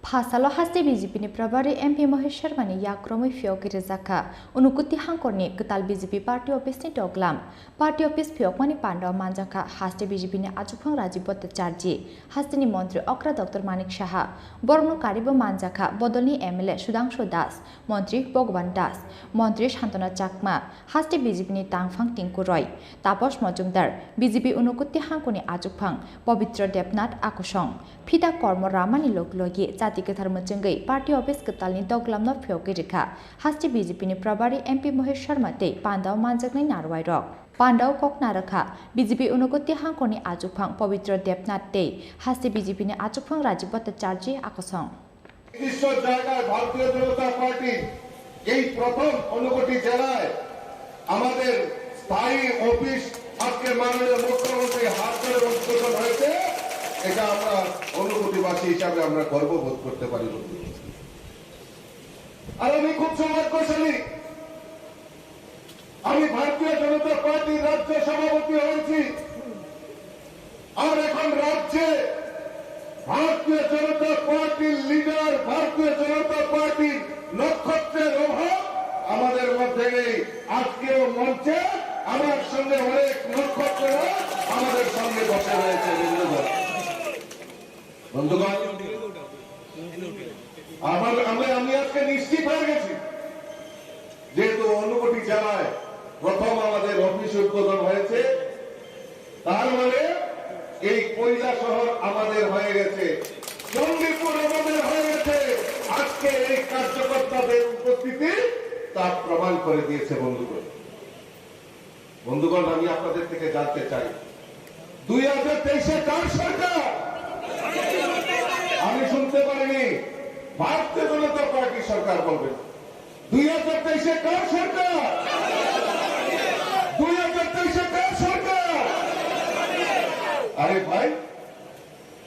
Phasalo haste B J P ni Probari M P Mohesh Sharma ni yak romwi phiyogwi rwjakha. Unakoti hangkorni kwtal B J P party office ni doglam. Party office phiyokmani pandao manjakha haste B J P ni achukphang Rajiv Bhattacharjee, hasteni montri okra Doctor Manik Saha, borokno karibo manjakha bodolni M L A Sudhangshu Das, montri Bhagavan Das, montri Santana Chakma, haste B J P ni tangphang Tinku Roy, Taposh Majumdar, B J P Unakoti hangkorni achukphang Pabitra Debnath Akosong. Phita kormo ramani logi logi chati kwthar mwchwngwi party office kwtalni doglamno phiyogwi rwkha. Haste B J P ni Probari M P Mohesh Sharma tei pandao manjaknai narwai rok. Pandao kok narwkha B J P Unakoti hangkorni achukphang Pabitra Debnath tei haste B J P ni achukphang Rajiv Bhattacharjee Akosong. নির্দিষ্ট জায়গায় ভারতীয় জনতা পার্টি এই প্রথম ঊনকোটি জেলায় আমাদের স্থায়ী অফিস আজকে মাননীয় মুখ্যমন্ত্রীর হাত ধরে উদ্বোধন হয়েছে। এটা আমরা ঊনকোটিবাসী হিসাবে আমরা গর্ববোধ করতে পারি, বন্ধু। আর আমি খুব সৌভাগ্যশালী, আমি ভারতীয় জনতা পার্টির রাজ্য সভাপতি হয়েছি, আর এখন রাজ্যে ভারতীয় জনতা পার্টির লিডার, ভারতীয় জনতা পার্টির নক্ষত্রের অভাব আমাদের মধ্যে নেই। আজকেও মঞ্চে আমার সঙ্গে অনেক নক্ষত্ররা আমাদের সঙ্গে বসে রয়েছে। বন্ধুগণ, বন্ধুগণ, আমার আমরা আমি আজকে নিশ্চিত হয়ে গেছি, যেহেতু ঊনকোটি জেলায় প্রথম আমাদের অফিস উদ্বোধন হয়েছে, তার মানে এই কৈলাসহর আমাদের হয়ে গেছে, চণ্ডীপুর আমাদের হয়ে গেছে। আজকে এই কার্যকর্তাদের উপস্থিতি তা প্রমাণ করে দিয়েছে। বন্ধুগণ, বন্ধুগণ, আমি আপনাদের থেকে জানতে চাই, দুই হাজার তেইশে কার সরকার? আমি শুনতে পারিনি ভারতীয় জনতা পার্টির সরকার বলবেন। দুই হাজার তেইশে কার সরকার? দুই হাজার তেইশে কার সরকার? আরে ভাই,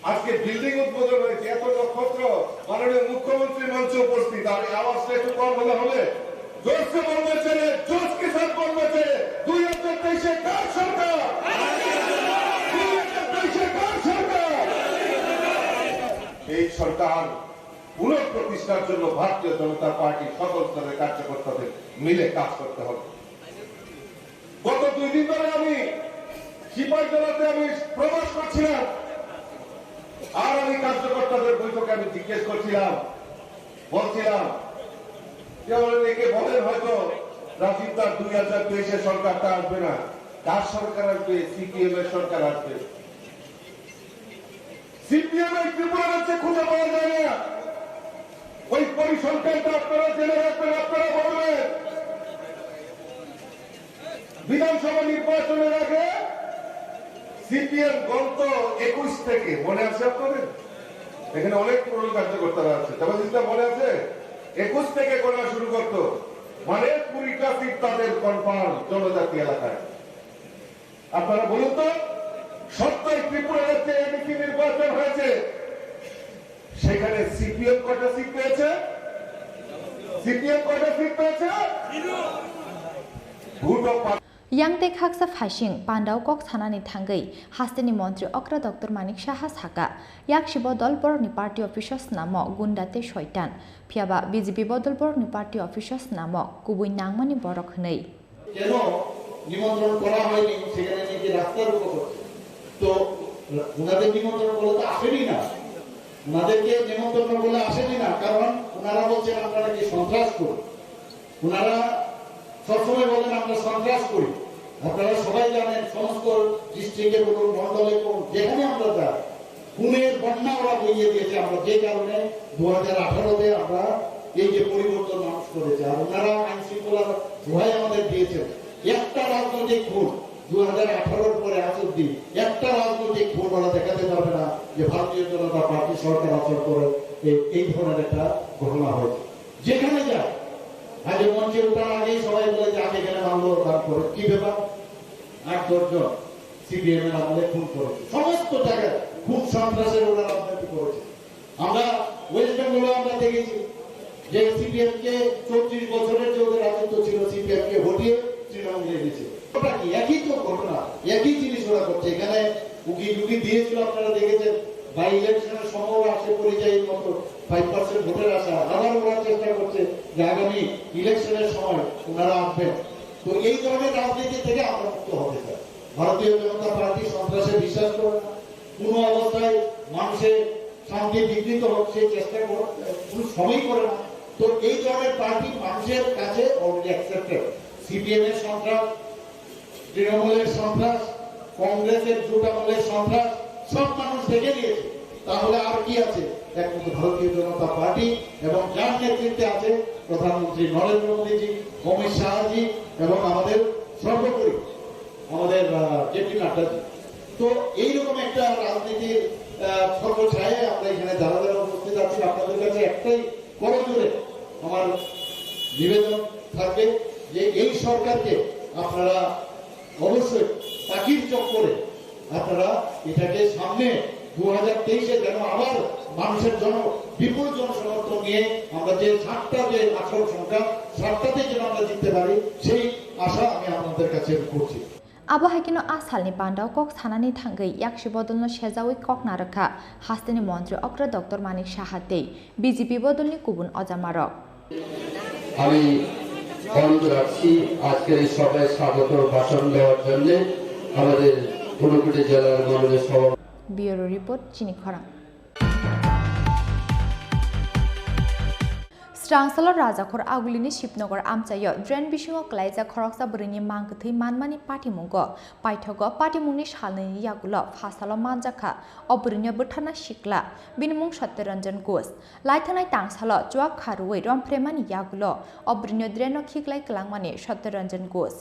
আজকে বিল্ডিং উদ্বোধন হয়েছে, এত নক্ষত্র, মাননীয় মুখ্যমন্ত্রী মঞ্চে উপস্থিত। আমি আওয়াজটা একটু কম হলে হবে। জোরসে বলতে চাই, জোশ কে সাথ বলতে চাই, দুই হাজার তেইশে কার সরকার? দুই হাজার তেইশে কার সরকার? এই সরকার পুনঃপ্রতিষ্ঠার জন্য ভারতীয় জনতা পার্টি সকল স্তরের কার্যকর্তাদের মিলে কাজ করতে হবে। গত দুই দিন ধরে আমি সিপাহীজলাতে আমি প্রবাস করছিলাম, আর আমি কার্যকর্তাদের বৈঠকে আমি জিজ্ঞেস করছিলাম, বলছিলাম যে অনেকে বলেন হয়তো রাজীব দার দুই হাজার তেইশে সরকারটা আসবে না, কার সরকার আসবে? সিপিএম এর সরকার আসবে। সিপিএম এই ত্রিপুরা রাজ্যে খুঁজে পাওয়া যায় না। ওই পরিসংখ্যানটা আপনারা জেনে রাখবেন, আপনারা বলবেন। বিধানসভা নির্বাচনের আগে সিপিএম গণত একুশ থেকে, মনে আছে আপনাদের? এখানে অনেক পুরনো কার্যকর্তারা আছে, তবে জিনিসটা মনে আছে? একুশ থেকে গণনা শুরু করতো, মানে কুড়িটা সিট তাদের কনফার্ম জনজাতি এলাকায়। আপনারা বলুন তো, সত্যই ত্রিপুরা রাজ্যে এমপি নির্বাচন হয়েছে, সেখানে সিপিএম কয়টা সিট পেয়েছে? সিপিএম কয়টা সিট পেয়েছে? ভোটও পা- Yang tei khaksa phaising pandao kok sanani thangwi hasteni montri okra Doctor Manik Saha saka, yaksibo dol borokni party office o snamo gunda tei soitan, phiyaba B J P bodol borokni party office o snamo kubui nangmani borok hwnwi. কেন নিমন্ত্রণ করা হয়নি, সেখানে নাকি রাস্তার উপর করছে। তো ওনাদের নিমন্ত্রণ করলে তো আসেনি না, ওনাদেরকে নিমন্ত্রণ করলে আসেনি না, কারণ ওনারা বলছেন আমরা নাকি সন্ত্রাস করি। ওনারা সবসময় বলেন আমরা সন্ত্রাস করি। আপনারা সবাই জানেন, সমস্ত ডিস্ট্রিক্টে বলুন, মন্ডলে বলুন, যেখানে আমরা যাই, খুনের বন্যা ওরা বইয়ে দিয়েছে। আমরা যে কারণে দু হাজার আঠারোতে আমরা এই যে পরিবর্তন মানুষ করেছে, আর ওনারা আইন শৃঙ্খলার দোহাই আমাদের দিয়েছেন। একটা রাজনৈতিক খুন দু হাজার আঠারোর পরে আজ অব্দি একটা রাজনৈতিক খুন ওরা দেখাতে পারবে না যে ভারতীয় জনতা পার্টি সরকার আসার পরে এই, এই ধরনের একটা ঘটনা হয়েছে। যেখানে যায়, আগে মঞ্চে ওঠার আগেই সবাই বলে যে আগে এখানে মামলা দান করে। কি ব্যাপার? আট দশ জন সিপিএম এর আমলে খুন করেছে, সমস্ত জায়গায় খুন সন্ত্রাসের ওরা রাজনীতি করেছে। আমরা ওয়েস্ট বেঙ্গলে আমরা দেখেছি যে সিপিএম কে চৌত্রিশ বছরের যে ওদের রাজত্ব ছিল, সিপিএম কে হটিয়ে তৃণমূলে এনেছে। ওটা কি একই তো ঘটনা, একই জিনিস ওরা করছে। এখানে উকি ঝুঁকি দিয়েছিল, আপনারা দেখেছেন, বাই ইলেকশনের সময় ওরা আসে পরিযায়ীর মতো, ফাইভ পার্সেন্ট ভোটের আশা। আবার ওরা চেষ্টা করছে যে আগামী ইলেকশনের সময় ওনারা আসবেন। তো এই ধরনের রাজনীতি থেকে আমরা মুক্ত হতে চাই। ভারতীয় জনতা পার্টি সন্ত্রাসে বিশ্বাস করে না, কোনো অবস্থায় মানুষের শান্তি বিঘ্নিত হোক, সে চেষ্টা কর-, কোনো সময়ই করে না। তো এই ধরনের পার্টি মানুষের কাছে অলরেডি অ্যাকসেপ্টেড। সিপিএম এর সন্ত্রাস, তৃণমূলের সন্ত্রাস, কংগ্রেসের জোট আমলের সন্ত্রাস, সব মানুষ দেখে নিয়েছে। তাহলে আর কি আছে? একমাত্র ভারতীয় জনতা পার্টি এবং যার নেতৃত্বে আছে প্রধানমন্ত্রী নরেন্দ্র মোদীজি, অমিত শাহজি এবং আমাদের সর্বোপরি আমাদের, আহ, জেপি নাড্ডাজি। তো এইরকম একটা রাজনীতির, আহ, ছত্রছায়ায় আমরা এখানে যারা যারা উপস্থিত আছি, আপনাদের কাছে একটাই করজোড়ে আমার নিবেদন থাকবে যে এই সরকারকে আপনারা অবশ্যই পাখির চক্করে আপনারা এটাকে সামনে দু হাজার তেইশে যেন আবার মানুষের জন, বিপুল জনসমর্থন নিয়ে আমরা যে সাতটা যে আসন সংখ্যা, সাতটাতে যেন আমরা জিততে পারি, সেই আশা আমি Abo hai kheno a salni pandao kok sanani thangwi yaksi bodolno sejaui kok narwkha hasteni montri okra Doctor Manik Saha tei B J P bodolni kubun ojamarok. আমি বন্ধ রাখছি আজকের এই সভায় স্বাগত ভাষণ দেওয়ার জন্য আমাদের ঊনকোটি জেলার মাননীয় সভাপতি। Bureau report, Chini Khorang. Srangsalo Rajakhor Agulini Shibnagar amchaio drain bisingo klaijak khoroksa bwrwini mang kwthwi manmani patimungo paithogo. Patimungni salnwini yagulo phasalo manjakha o bwrwino bwtharna sikla, bini mung Satyaranjan Ghosh. Laithangnai tangsalo chuak kha rwui romphreimani yagulo o bwrwino draino khiklai kwlangmani Satyaranjan Ghosh.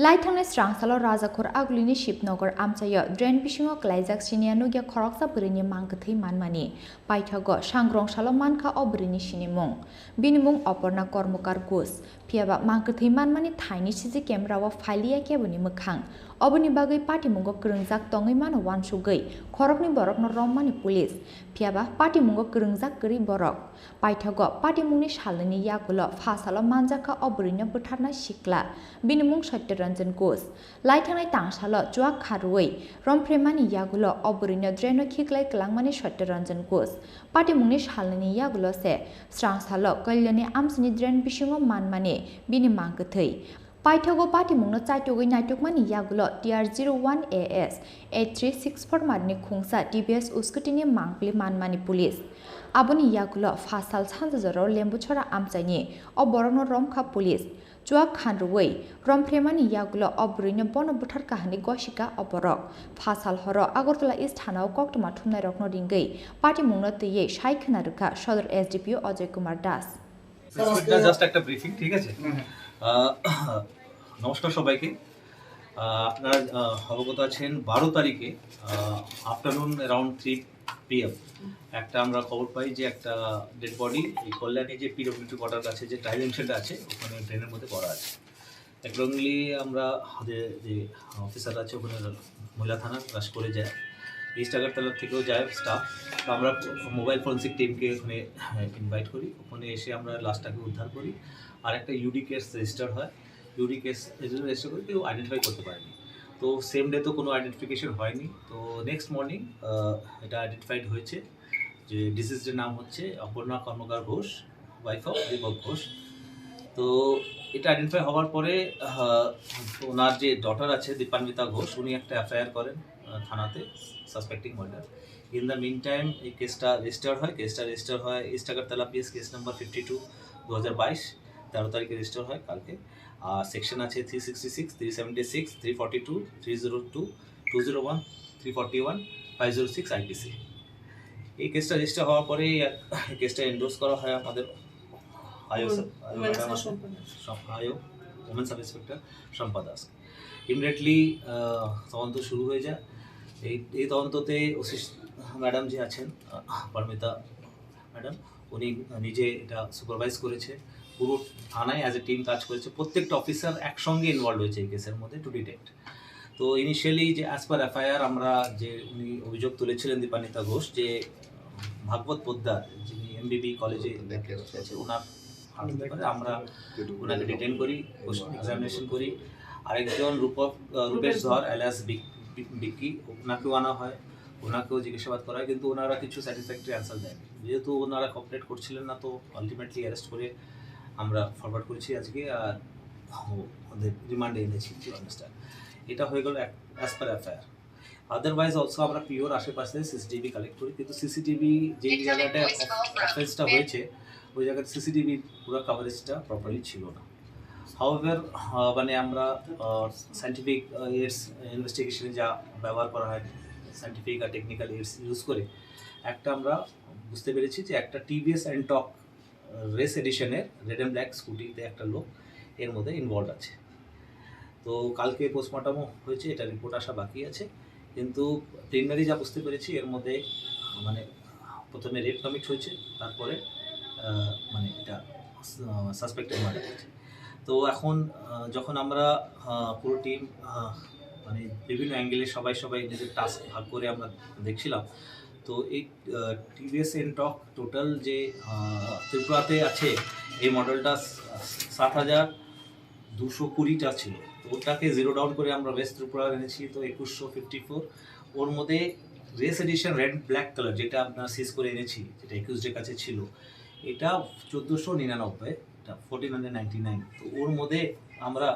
Laithangnai srangsalo Rajakhor Agulini Shibnagar amchaio drain bisingo klaijak siniya nukya khoroksa bwrwini mang kwthwi manmani paithogo. Sangrong salo mankha o bwrwini sinimung. Bini mung Oporna Kormokar Ghosh. Phiyaba mang kwthwi manmani thaini C C camera o phailiya keboni mwkhang. Oboni bagwi patimungo kwrwngjak tongwi mano uansugwi khoroknwi borokno rommani police. Phiyaba patimungo kwrwngjak kwrwi borok. Paithogo patimungni salnwini yagulo phasalo manjakha o bwrwino bwtharna sikla, bini mung Satyaranjan Ghosh. Laithangnai tangsalo chuak kha rwui romphreimani yagulo o bwrwino draino khiklai kwlangmani Satyaranjan Ghosh. Patimungni salnwini yagulo se srangsalo Kalyani amchini drain bisingo manmani bini mang kwthwi. Paithogo patimungno chaitugwi naitukmani yagulo T R zero one A S eight three six four marini khungsa T V S uskutini mangpli manmani police. Aboni yagulo phasal sanja jorao Lembuchora amchaini o borokno romkha police. Chuak khan rwui romphreimani yagulo o bwrwino bono bwtharkha hwnwi gosika o borok. Phasal horo Agartala East thanao koktwma thumnairokno ringwi patimungno twiwi sai khwna rwkha Sodor S D P O Ajoy Kumar Das. Just একটা ব্রিফিং, ঠিক আছে? আহ, নমস্কার সবাইকে। আহ, আপনারা আহ, অবগত আছেন, বারো তারিখে afternoon around three P M একটা আমরা খবর পাই যে একটা ডেড বডি এই কল্যাণী যে পিডব্লিউডি কোয়ার্টার কাছে যে ড্রাইভিং সেন্টার আছে, ওখানে ড্রেনের মধ্যে পড়া আছে। অ্যাকর্ডিংলি আমরা যে যে অফিসার আছে ওখানে মহিলা থানা রাশ করে যায়, ইস্ট আগরতলা থেকেও যায় স্টাফ। তো আমরা মোবাইল ফরেন্সিক টিমকে ওখানে ইনভাইট করি, ওখানে এসে আমরা লাশটাকে উদ্ধার করি। আর একটা ইউডি কেস রেজিস্টার হয়, ইউডি কেস রেজিস্টার করে কেউ আইডেন্টিফাই করতে পারেনি। তো সেম ডে তো কোনো আইডেন্টিফিকেশন হয়নি। তো নেক্সট মর্নিং এটা আইডেন্টিফাইড হয়েছে যে ডিসিজের নাম হচ্ছে অপর্ণা কর্মকার ঘোষ, ওয়াইফ অফ দীপক ঘোষ। তো এটা আইডেন্টিফাই হওয়ার পরে আহ, ওনার যে ডটার আছে দীপান্বিতা ঘোষ, উনি একটা এফআইআর করেন আহ, থানাতে suspecting murder. In the mean time এই কেসটা রেজিস্টার হয়। কেসটা রেজিস্টার হয় east Agartala PS case number fifty two, দু হাজার বাইশ, তেরো তারিখে রেজিস্টার হয় কালকে। আর সেকশন আছে three sixty six, three seventy six, three forty two, three zero two, two zero one, three forty one, five zero six IPC. এই কেসটা রেজিস্টার হওয়ার পরেই এক- কেসটা এন্ডোর্স করা হয় আমাদের IO um, sir, IO women madam sir আছে, সম্পা দাস। সব IO, women sub inspector Shampa Das. Immediately তদন্ত শুরু হয়ে যায়। এই এই তদন্ততে ওসি ম্যাডাম যে আছেন, আহ, পারমিতা ম্যাডাম, উনি নিজে এটা সুপারভাইজ করেছে। পুরো থানায় অ্যাজ এ টিম কাজ করেছে, প্রত্যেকটা অফিসার একসঙ্গে ইনভলভ হয়েছে এই কেসের মধ্যে টু ডিটেক্ট। তো ইনিশিয়ালি যে অ্যাজ পার এফআইআর আমরা যে উনি অভিযোগ তুলেছিলেন দীপান্বিতা ঘোষ যে ভাগবত পোদ্দার যিনি এমবিবি কলেজে লেকচারার আছে, ওনার হাত ধরে আমরা ওনাকে ডিটেন করি, কোশ্চেন এক্সামিনেশন করি। আরেকজন রূপক আহ, রূপেশ ধর অ্যালিয়াস বিক- বিক- বিক্কি, ওনাকেও আনা হয়, ওনাকেও জিজ্ঞাসাবাদ করা হয়, কিন্তু ওনারা কিছু স্যাটিসফ্যাক্টরি অ্যান্সার দেন। যেহেতু ওনারা কোঅপারেট করছিলেন না, তো আলটিমেটলি অ্যারেস্ট করে আমরা ফরওয়ার্ড করেছি আজকে। আর ওদের রিমান্ডে এনেছি। এটা হয়ে গেল as per FIR. Otherwise also আমরা পিওর আশেপাশে সিসিটিভি কালেক্ট করি, কিন্তু সিসিটিভি যেই জায়গাটায় অফেন্সটা হয়েছে, ওই জায়গাতে সিসিটিভি পুরো কভারেজটা প্রপারলি ছিল না। হাউএভার, মানে আমরা সায়েন্টিফিক এডস ইনভেস্টিগেশনে যা ব্যবহার করা হয়, সায়েন্টিফিক আর টেকনিক্যাল এডস ইউজ করে একটা আমরা বুঝতে পেরেছি যে একটা টিভিএস এনটর্ক রেস এডিশনের রেড অ্যান্ড ব্ল্যাক স্কুটিতে একটা লোক এর মধ্যে ইনভলভ আছে। তো কালকে পোস্টমর্টমও হয়েছে, এটা রিপোর্ট আসা বাকি আছে। কিন্তু প্রিলিমিনারি যা বুঝতে পেরেছি, এর মধ্যে মানে প্রথমে রেপ কমিট হয়েছে, তারপরে আহ, মানে এটা সাসপেক্টেড মার্ডার হয়েছে। তো এখন আহ, যখন আমরা আহ, পুরো টিম মানে বিভিন্ন অ্যাঙ্গেলে সবাই সবাই নিজের টাস্ক ভাগ করে আমরা দেখছিলাম। তো এই টিভিএস এনটর্ক টোটাল যে আহ, ত্রিপুরাতে আছে, এই মডেলটা সাত হাজার দুশো কুড়িটা ছিল। তো ওটাকে জিরো ডাউন করে আমরা ওয়েস্ট ত্রিপুরা এনেছি, তো একুশশো ফিফটি ফোর। ওর মধ্যে race edition red black colour, যেটা আপনার সিজ করে এনেছি, যেটা একিউজডের কাছে ছিল, এটা চোদ্দোশো নিরানব্বই, এটা ফোরটিন হান্ড্রেড নাইনটি নাইন। তো ওর মধ্যে আমরা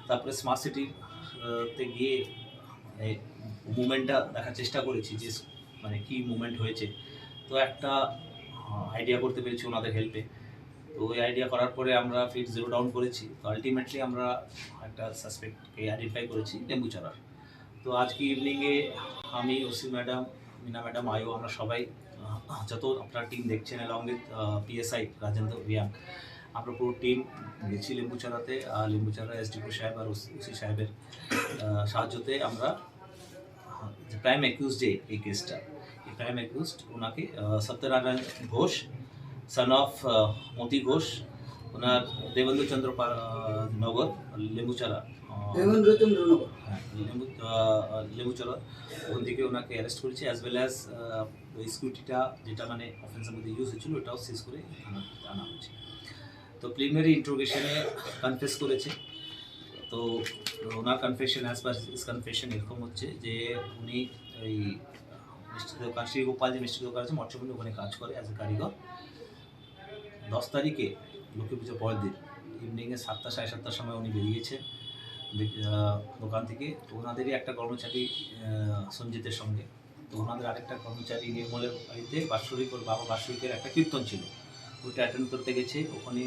তারপরে স্মার্ট সিটি তে গিয়ে মুভমেন্টটা দেখার চেষ্টা করেছি যে মানে কি মুভমেন্ট হয়েছে। তো একটা আইডিয়া করতে পেরেছি ওনাদের হেল্পে। তো ওই আইডিয়া করার পরে আমরা ফির জিরো ডাউন করেছি। তো আলটিমেটলি আমরা একটা সাসপেক্টকে আইডেন্টিফাই করেছি লেম্বুচারার। তো আজকে ইভিনিংয়ে আমি, ওসি ম্যাডাম, মিনা ম্যাডাম, আইও, আমরা সবাই, আহ, যত আপনার টিম দেখছেন, অ্যালং উইথ পিএসআই রাজেন্দ্র রিয়াং, আমরা পুরো টিম গেছি লেম্বুচারাতে। আর লেম্বুচারা এসডিপিও সাহেব আর ওসি সাহেবের আহ, সাহায্যতে আমরা যে প্রাইম অ্যাকিউজড যে এই কেসটা, এই প্রাইম অ্যাকিউজড ওনাকে, আহ, সত্যনারায়ণ ঘোষ, সন অফ মতি ঘোষ, ওনার দেবেন্দ্র চন্দ্র পা-, আহ, নগর, লেম্বুচারা, আহ, দেবেন্দ্র চন্দ্র নগর। হ্যাঁ, লেম্বু-, আহ, লেম্বুচারা, ওখান থেকে ওনাকে অ্যারেস্ট করেছে, অ্যাজ ওয়েল অ্যাজ ওই স্কুটিটা, যেটা মানে অফেন্সের মধ্যে ইউজ হয়েছিল, ওটাও সিজ করে আনা আনা হয়েছে। তো প্রিলিমিনারি ইন্টারোগেশনে কনফেস করেছে। তো ওনার confession, as per his confession, এরকম হচ্ছে যে উনি এই মিষ্টি দোকান, শ্রী গোপাল যে মিষ্টি দোকান আছে মৎস্যভূমি, ওখানে কাজ করে অ্যাজ এ কারিগর। দশ তারিখে, লক্ষ্মী পুজো পরের দিন, ইভিনিংয়ে সাতটা, সাড়ে সাতটার সময় উনি বেরিয়েছেন দে-, আহ, দোকান থেকে। তো ওনাদেরই একটা কর্মচারী, আহ, সঞ্জিতের সঙ্গে, তো ওনাদের আরেকটা কর্মচারী নির্মলের বাড়িতে বাৎসরিক, ওর বাবা বাৎসরিকের একটা কীর্তন ছিল, ওইটা অ্যাটেন্ড করতে গেছে। ওখানে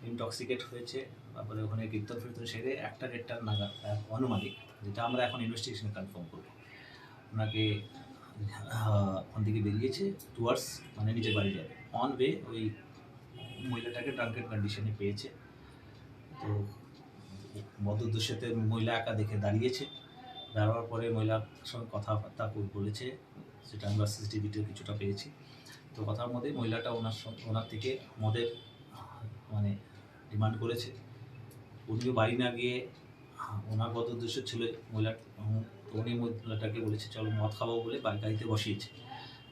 ইনটক্সিকেট হয়েছে, তারপরে ওখানে কীর্তন ফীর্তন সেরে একটা দেড়টার নাগাদ, আহ, আনুমানিক, যেটা আমরা এখন ইনভেস্টিগেশনে কনফার্ম করবো। ওনাকে, আহ, ওখান থেকে বেরিয়েছে টুয়ার্ডস মানে নিজের বাড়ি যাবে। অন ওয়ে ওই মহিলাটাকে ড্রাঙ্কেন কন্ডিশনে পেয়েছে। তো মদ উদ্দেশ্যতে মহিলা একা দেখে দাঁড়িয়েছে। দাঁড়ানোর পরে মহিলার সঙ্গে কথাবার্তা বলেছে, যেটা আমরা সিসিটিভিতেও কিছুটা পেয়েছি। তো কথার মধ্যে মহিলাটা ওনার সঙ্গে, ওনার থেকে মদের মানে ডিমান্ড করেছে। উনিও বাড়ি না গিয়ে ওনার মদ উদ্দেশ্য ছিল মহিলা, উনি মহিলাটাকে বলেছে, "চলো মদ খাবো" বলে বা-, গাড়িতে বসিয়েছে।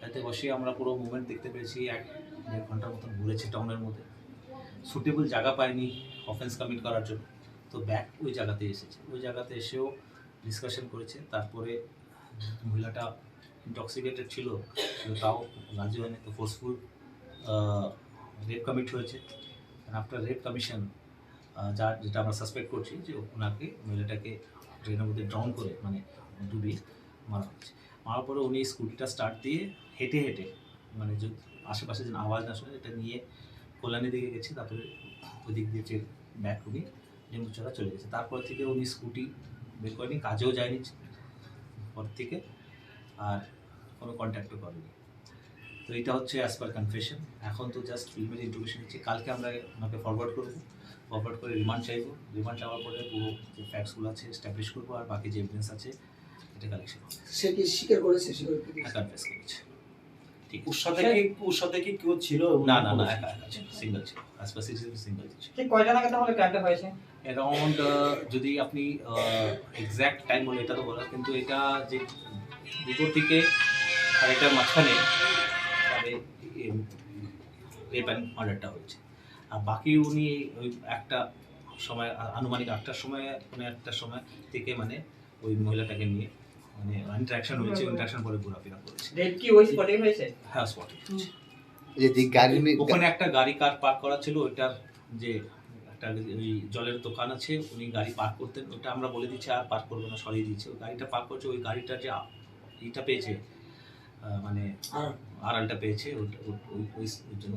গাড়িতে বসিয়ে আমরা পুরো মুভমেন্ট দেখতে পেয়েছি, এক দেড় ঘন্টার মতন ঘুরেছে টাউনের মধ্যে। সুটেবল জায়গা পায়নি অফেন্স কমিট করার জন্য, তো ব্যাক ওই জায়গাতে এসেছে। ওই জায়গাতে এসেও ডিসকাশন করেছে। তারপরে মহিলাটা ইনটক্সিকেটেড ছিল, কিন্তু তাও রাজি হয়নি। তো ফোর্সফুল রেপ কমিট হয়েছে। আফটার রেপ কমিশন, যা, যেটা আমরা সাসপেক্ট করছি যে ওনাকে, মহিলাটাকে ড্রেনের মধ্যে ড্রাউন করে, মানে ডুবিয়ে মারা হয়েছে। মারার পরে উনি স্কুটিটা স্টার্ট দিয়ে হেঁটে হেঁটে, মানে যে আশেপাশে যেন আওয়াজ না শোনে, এটা নিয়ে কল্যাণী দিকে গেছে, তারপরে ওই দিক দিয়ে ফের ব্যাক উনি লেম্বুচারা চলে গেছে। তারপর থেকে উনি স্কুটি বের করেনি, কাজেও যায়নি পর থেকে, আর কোনো কন্ট্যাক্টও করেনি। তো এটা হচ্ছে অ্যাজ পার কনফেশন। এখন তো জাস্ট প্রিলিমিনারি ইন্টারোগেশন হচ্ছে, কালকে আমরা ওনাকে ফরওয়ার্ড করবো, ফরওয়ার্ড করে রিমান্ড চাইবো। রিমান্ড চাওয়ার পরে পুরো যে ফ্যাক্টসগুলো আছে এস্টাবলিশ করবো, আর বাকি যে এভিডেন্স আছে এটা কালেকশন হবে। সে কি স্বীকার করেছে? স্বীকার করেছে। হ্যাঁ, কনফেস করেছে। ঠিক আছে। ওর সাথে কি, ওর সাথে কি কেউ ছিল? না, না, না, একা, একা ছিল, সিঙ্গেল ছিল। অ্যাজ পার সিচুয়েশন সিঙ্গেল ছিল। ঠিক কয়টা নাগাদ তাহলে ক্রাইমটা হয়েছে? অ্যারাউন্ড, আহ, যদি আপনি, আহ, এক্স্যাক্ট টাইম বলে এটা তো বলা, কিন্তু এটা যে দুটোর দিকে আড়াইটার মাঝখানে মানে, এম, রেপ অ্যান্ড মার্ডারটা হয়েছে। আর বাকি উনি ওই একটা সময়, আ-, আনুমানিক আটটার সময়, পৌনে আটটার সময় থেকে মানে ওই মহিলাটাকে নিয়ে মানে ইন্টারাকশন হয়েছে, ইন্টারাকশন পরে ঘোরাফেরা করেছে। রেপ কি ওই স্পটে হয়েছে? হ্যাঁ, স্পটে হয়েছে। যে, যে গাড়ি নিয়ে ওখানে একটা গাড়ি কার পার্ক করা ছিল, ওইটার যে একটা ওই জলের দোকান আছে, উনি গাড়ি পার্ক করতেন, ওটা আমরা বলে দিচ্ছি আর পার্ক করবো না, সরিয়ে দিয়েছে। ওই গাড়িটা পার্ক করছে, ওই গাড়িটা যে আ-, ইটা পেয়েছে, আহ, মানে আড়ালটা পেয়েছে, ওই, ওই, ওই, ওই, ওই জন্য।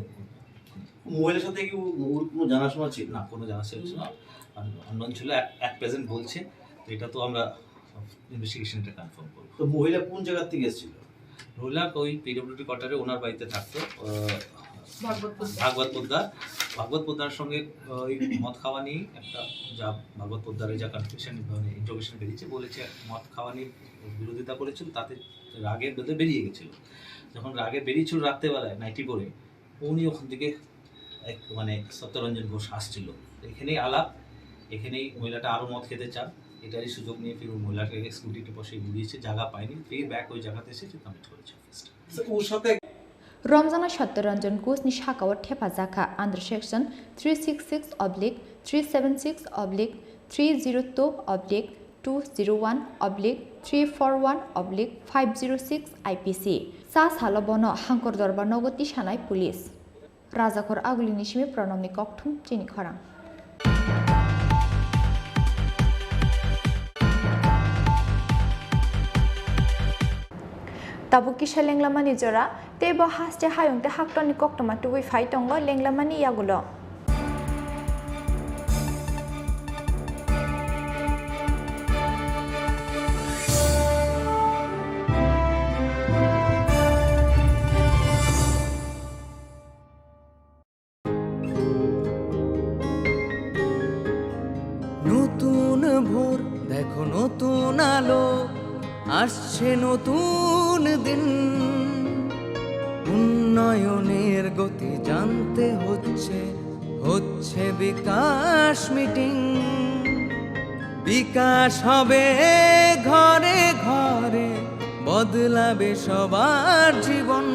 মহিলার সাথে কি ও-, ওর কোনো জানাশোনা ছিল? না, কোনো জানাশোনা ছিল না, আন-, আননোন ছিল। এক, এক প্রেজেন্ট বলছে, তো এটা তো আমরা ইনভেস্টিগেশনটা কনফার্ম করবো। তো মহিলা কোন জায়গা থেকে এসেছিল? মহিলা ওই পিডব্লিউডি কোয়ার্টারে ওনার বাড়িতে থাকতো, আহ, ভাগবত পোদ্দার। ভাগবত পোদ্দার, ভাগবত পোদ্দার সঙ্গে, আহ, ওই মদ খাওয়া নিয়ে একটা যা ভাগবত পোদ্দারের যা কনফিউশন, মানে ইন্টারোগেশন বেরিয়েছে, বলেছে মদ খাওয়া নিয়ে বিরোধিতা করেছিল, তাতে রাগে বেঁধে বেরিয়ে গেছিল। যখন রাগে বেরিয়েছিল রাত্রেবেলায় নাইটি পরে, উনি ওখান থেকে এক মানে সত্যরঞ্জন ঘোষ আসছিল। তো এখানেই আলাপ, এখানেই মহিলাটা আরও মদ খেতে চান, এটারই সুযোগ নিয়ে ফির ওই মহিলাটাকে স্কুটিতে বসে ঘুরিয়েছে, জায়গা পায়নি, ফির ব্যাক ওই জায়গাতে এসে ফির কমিট করেছে অফেন্সটা। স্যার, ওর সাথে Romjaknai Satya Ranjan Ghosh ni saka o thepajakha under section three six six oblique three seven six oblique three zero two oblique two zero one oblique three four one oblique five zero six I P C. Sa salo bono Hangkor Dorbar nogo tisanai police. Rajakhor Agulini simi Pranobni kokthum chini khorang. Tabuk kisa lenglamani jora, tei bo haste hayung tei haktorni koktwma tubui phai tongo lenglamani yagulo. নতুন ভোর, দেখো নতুন আলো, আসছে নতুন দিন। উন্নয়নের গতি জানতে হচ্ছে, হচ্ছে বিকাশ মিটিং। বিকাশ হবে ঘরে ঘরে, বদলাবে সবার জীবন।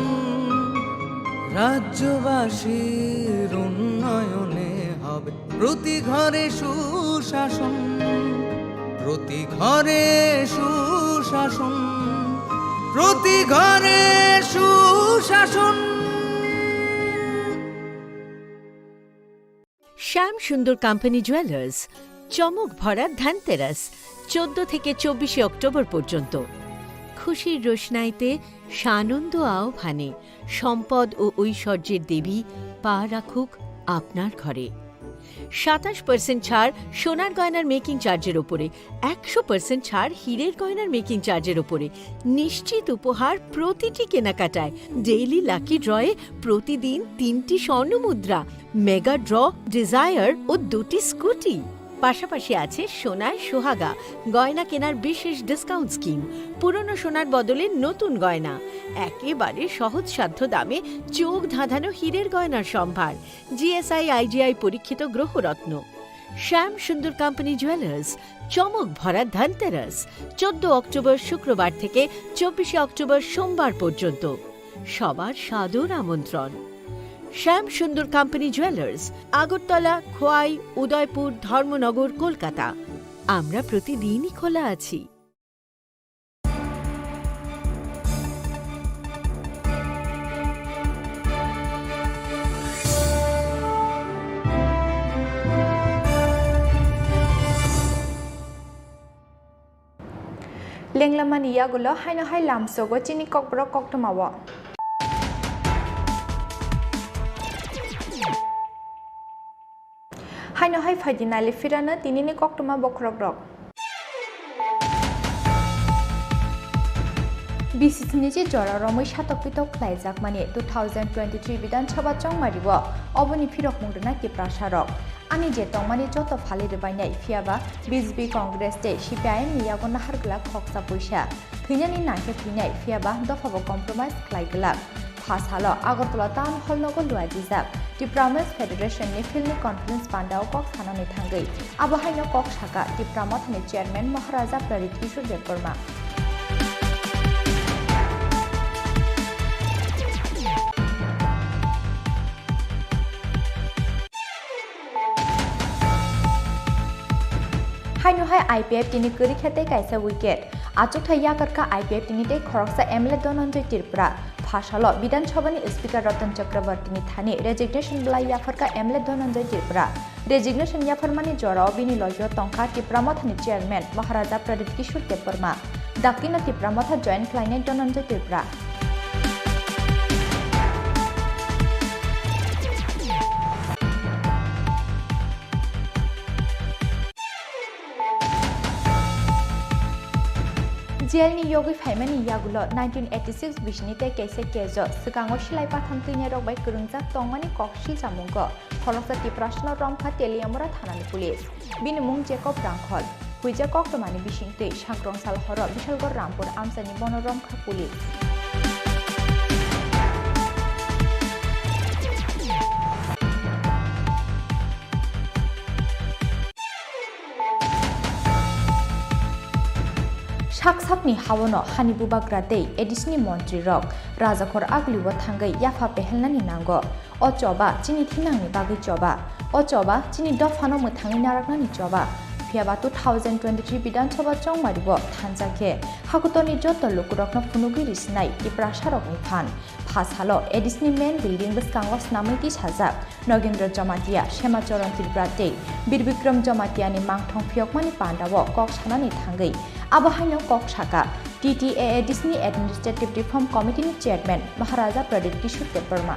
রাজ্যবাসীর উন্নয়নে হবে প্রতি ঘরে সুশাসন, প্রতি ঘরে সুশাসন, প্রতি ঘরে সুশাসন। শ্যাম সুন্দর কোম্পানি জুয়েলার্স, চমক ভরা ধনতেরাস, চোদ্দ থেকে চব্বিশে অক্টোবর পর্যন্ত। খুশির রোশনাইতে, সানন্দ আহ্বানে, সম্পদ ও ঐশ্বর্যের দেবী পা রাখুক আপনার ঘরে। সাতাশ পার্সেন্ট ছাড় সোনার গয়নার মেকিং চার্জের ওপরে, একশো পার্সেন্ট ছাড় হীরের গয়নার মেকিং চার্জের ওপরে, নিশ্চিত উপহার প্রতিটি কেনাকাটায়, ডেইলি লাকি ড্রয়ে প্রতিদিন তিনটি স্বর্ণ মুদ্রা, মেগা ড্র, ডিজায়ার ও দুটি স্কুটি। পাশাপাশি আছে সোনায় সোহাগা, গয়না কেনার বিশেষ ডিসকাউন্ট স্কিম, পুরনো সোনার বদলে নতুন গয়না, একেবারে সহজসাধ্য দামে চোখ ধাঁধানো হীরের গয়নার সম্ভার, G S I I G I পরীক্ষিত গ্রহরত্ন। শ্যাম সুন্দর কোম্পানি জুয়েলার্স, চমক ভরা ধনতেরাস, চোদ্দ অক্টোবর শুক্রবার থেকে চব্বিশে অক্টোবর সোমবার পর্যন্ত। সবার সাদর আমন্ত্রণ। শ্যাম সুন্দর কোম্পানি জুয়েলার্স, আগরতলা, খোয়াই, উদয়পুর, ধর্মনগর, কলকাতা। আমরা প্রতিদিনই খোলা আছি। Lenglamani yagulo haino hai lamsogo chini kokborok koktwmao. Haino hai phaidi nali phirano tinini koktwma bokhorokrok. B C C ni je jora romwi satok pitok khlaijakmani two thousand twenty-three Bidhan Sabha chongmario oboni phirokmung rwna Tiprasarok. Ani je tongmani joto phali rwbainai, phiyaba B J P, Congress tei C P I M ni yago nahar glak khoksa puisa. Thwinani nangkhe thwinai, phiyaba dophabo compromise khlai glak. Pha salo Agartala Town Hall nogo luaijijak Tipra Women's Federation ni Filmi Conference pandao kok sanani thangwi. Abo haino kok saka Tipra Mothani Chairman Maharaja Pradyut Kishore Debbarma. Haino hai I P F T ni kwrwi khe tei kaisa wicket. Achukthai yakarkha I P F T ni tei khoroksa M L A Dhananjay Tripura. Pha salo Bidhan Sabha ni Speaker Ratan Chakraborty ni thani resignation belai yapharkha M L A Dhananjay Tripura. Resignation yapharmani jorao bini logio tongkha Tipra Mothani Chairman Maharaja Pradyut Kishore Debbarma. Daktino Tipra Motha join khlainai Dhananjay Tripura. Jail ni yogwi phaimani yagulo nineteen eighty-six bisini tei kaisa case o swkango silai patham twinai rok bai kwrwngjak tongmani kok silchamungo khoroksa Tiprasano romkha Teliamura thanani police. Bini mung Jacob Rangkhol. Huijak koktwmani bisingtwi sankrong sal horo Bishalgarh Rampur amchaini bono romkha police. Thak sakni haono hani bubagra tei A D C ni montri rok rajakhor agulio thangwi yapha pehelnani nango. O choba chini thinangni bagwi choba. O choba chini dophano mwthangwi naraknani choba. Phiyaba two thousand twenty-three Bidhan Sabha chongmario thansa khe hakutorni joto lukurokno phunugwi risinai Tiprasarokni phan. Phasalo A D C ni main building bwskango snamwi tisajak Nogendra Jamatia, Sema Charan Tripura tei Bir Bikram Jamatia ni mangthong phiyokmani pandao kok sanani thangwi abo haino kok saka T T A A D C ni Administrative Reform Committee ni Chairman Maharaja Pradyut Kishore Debbarma.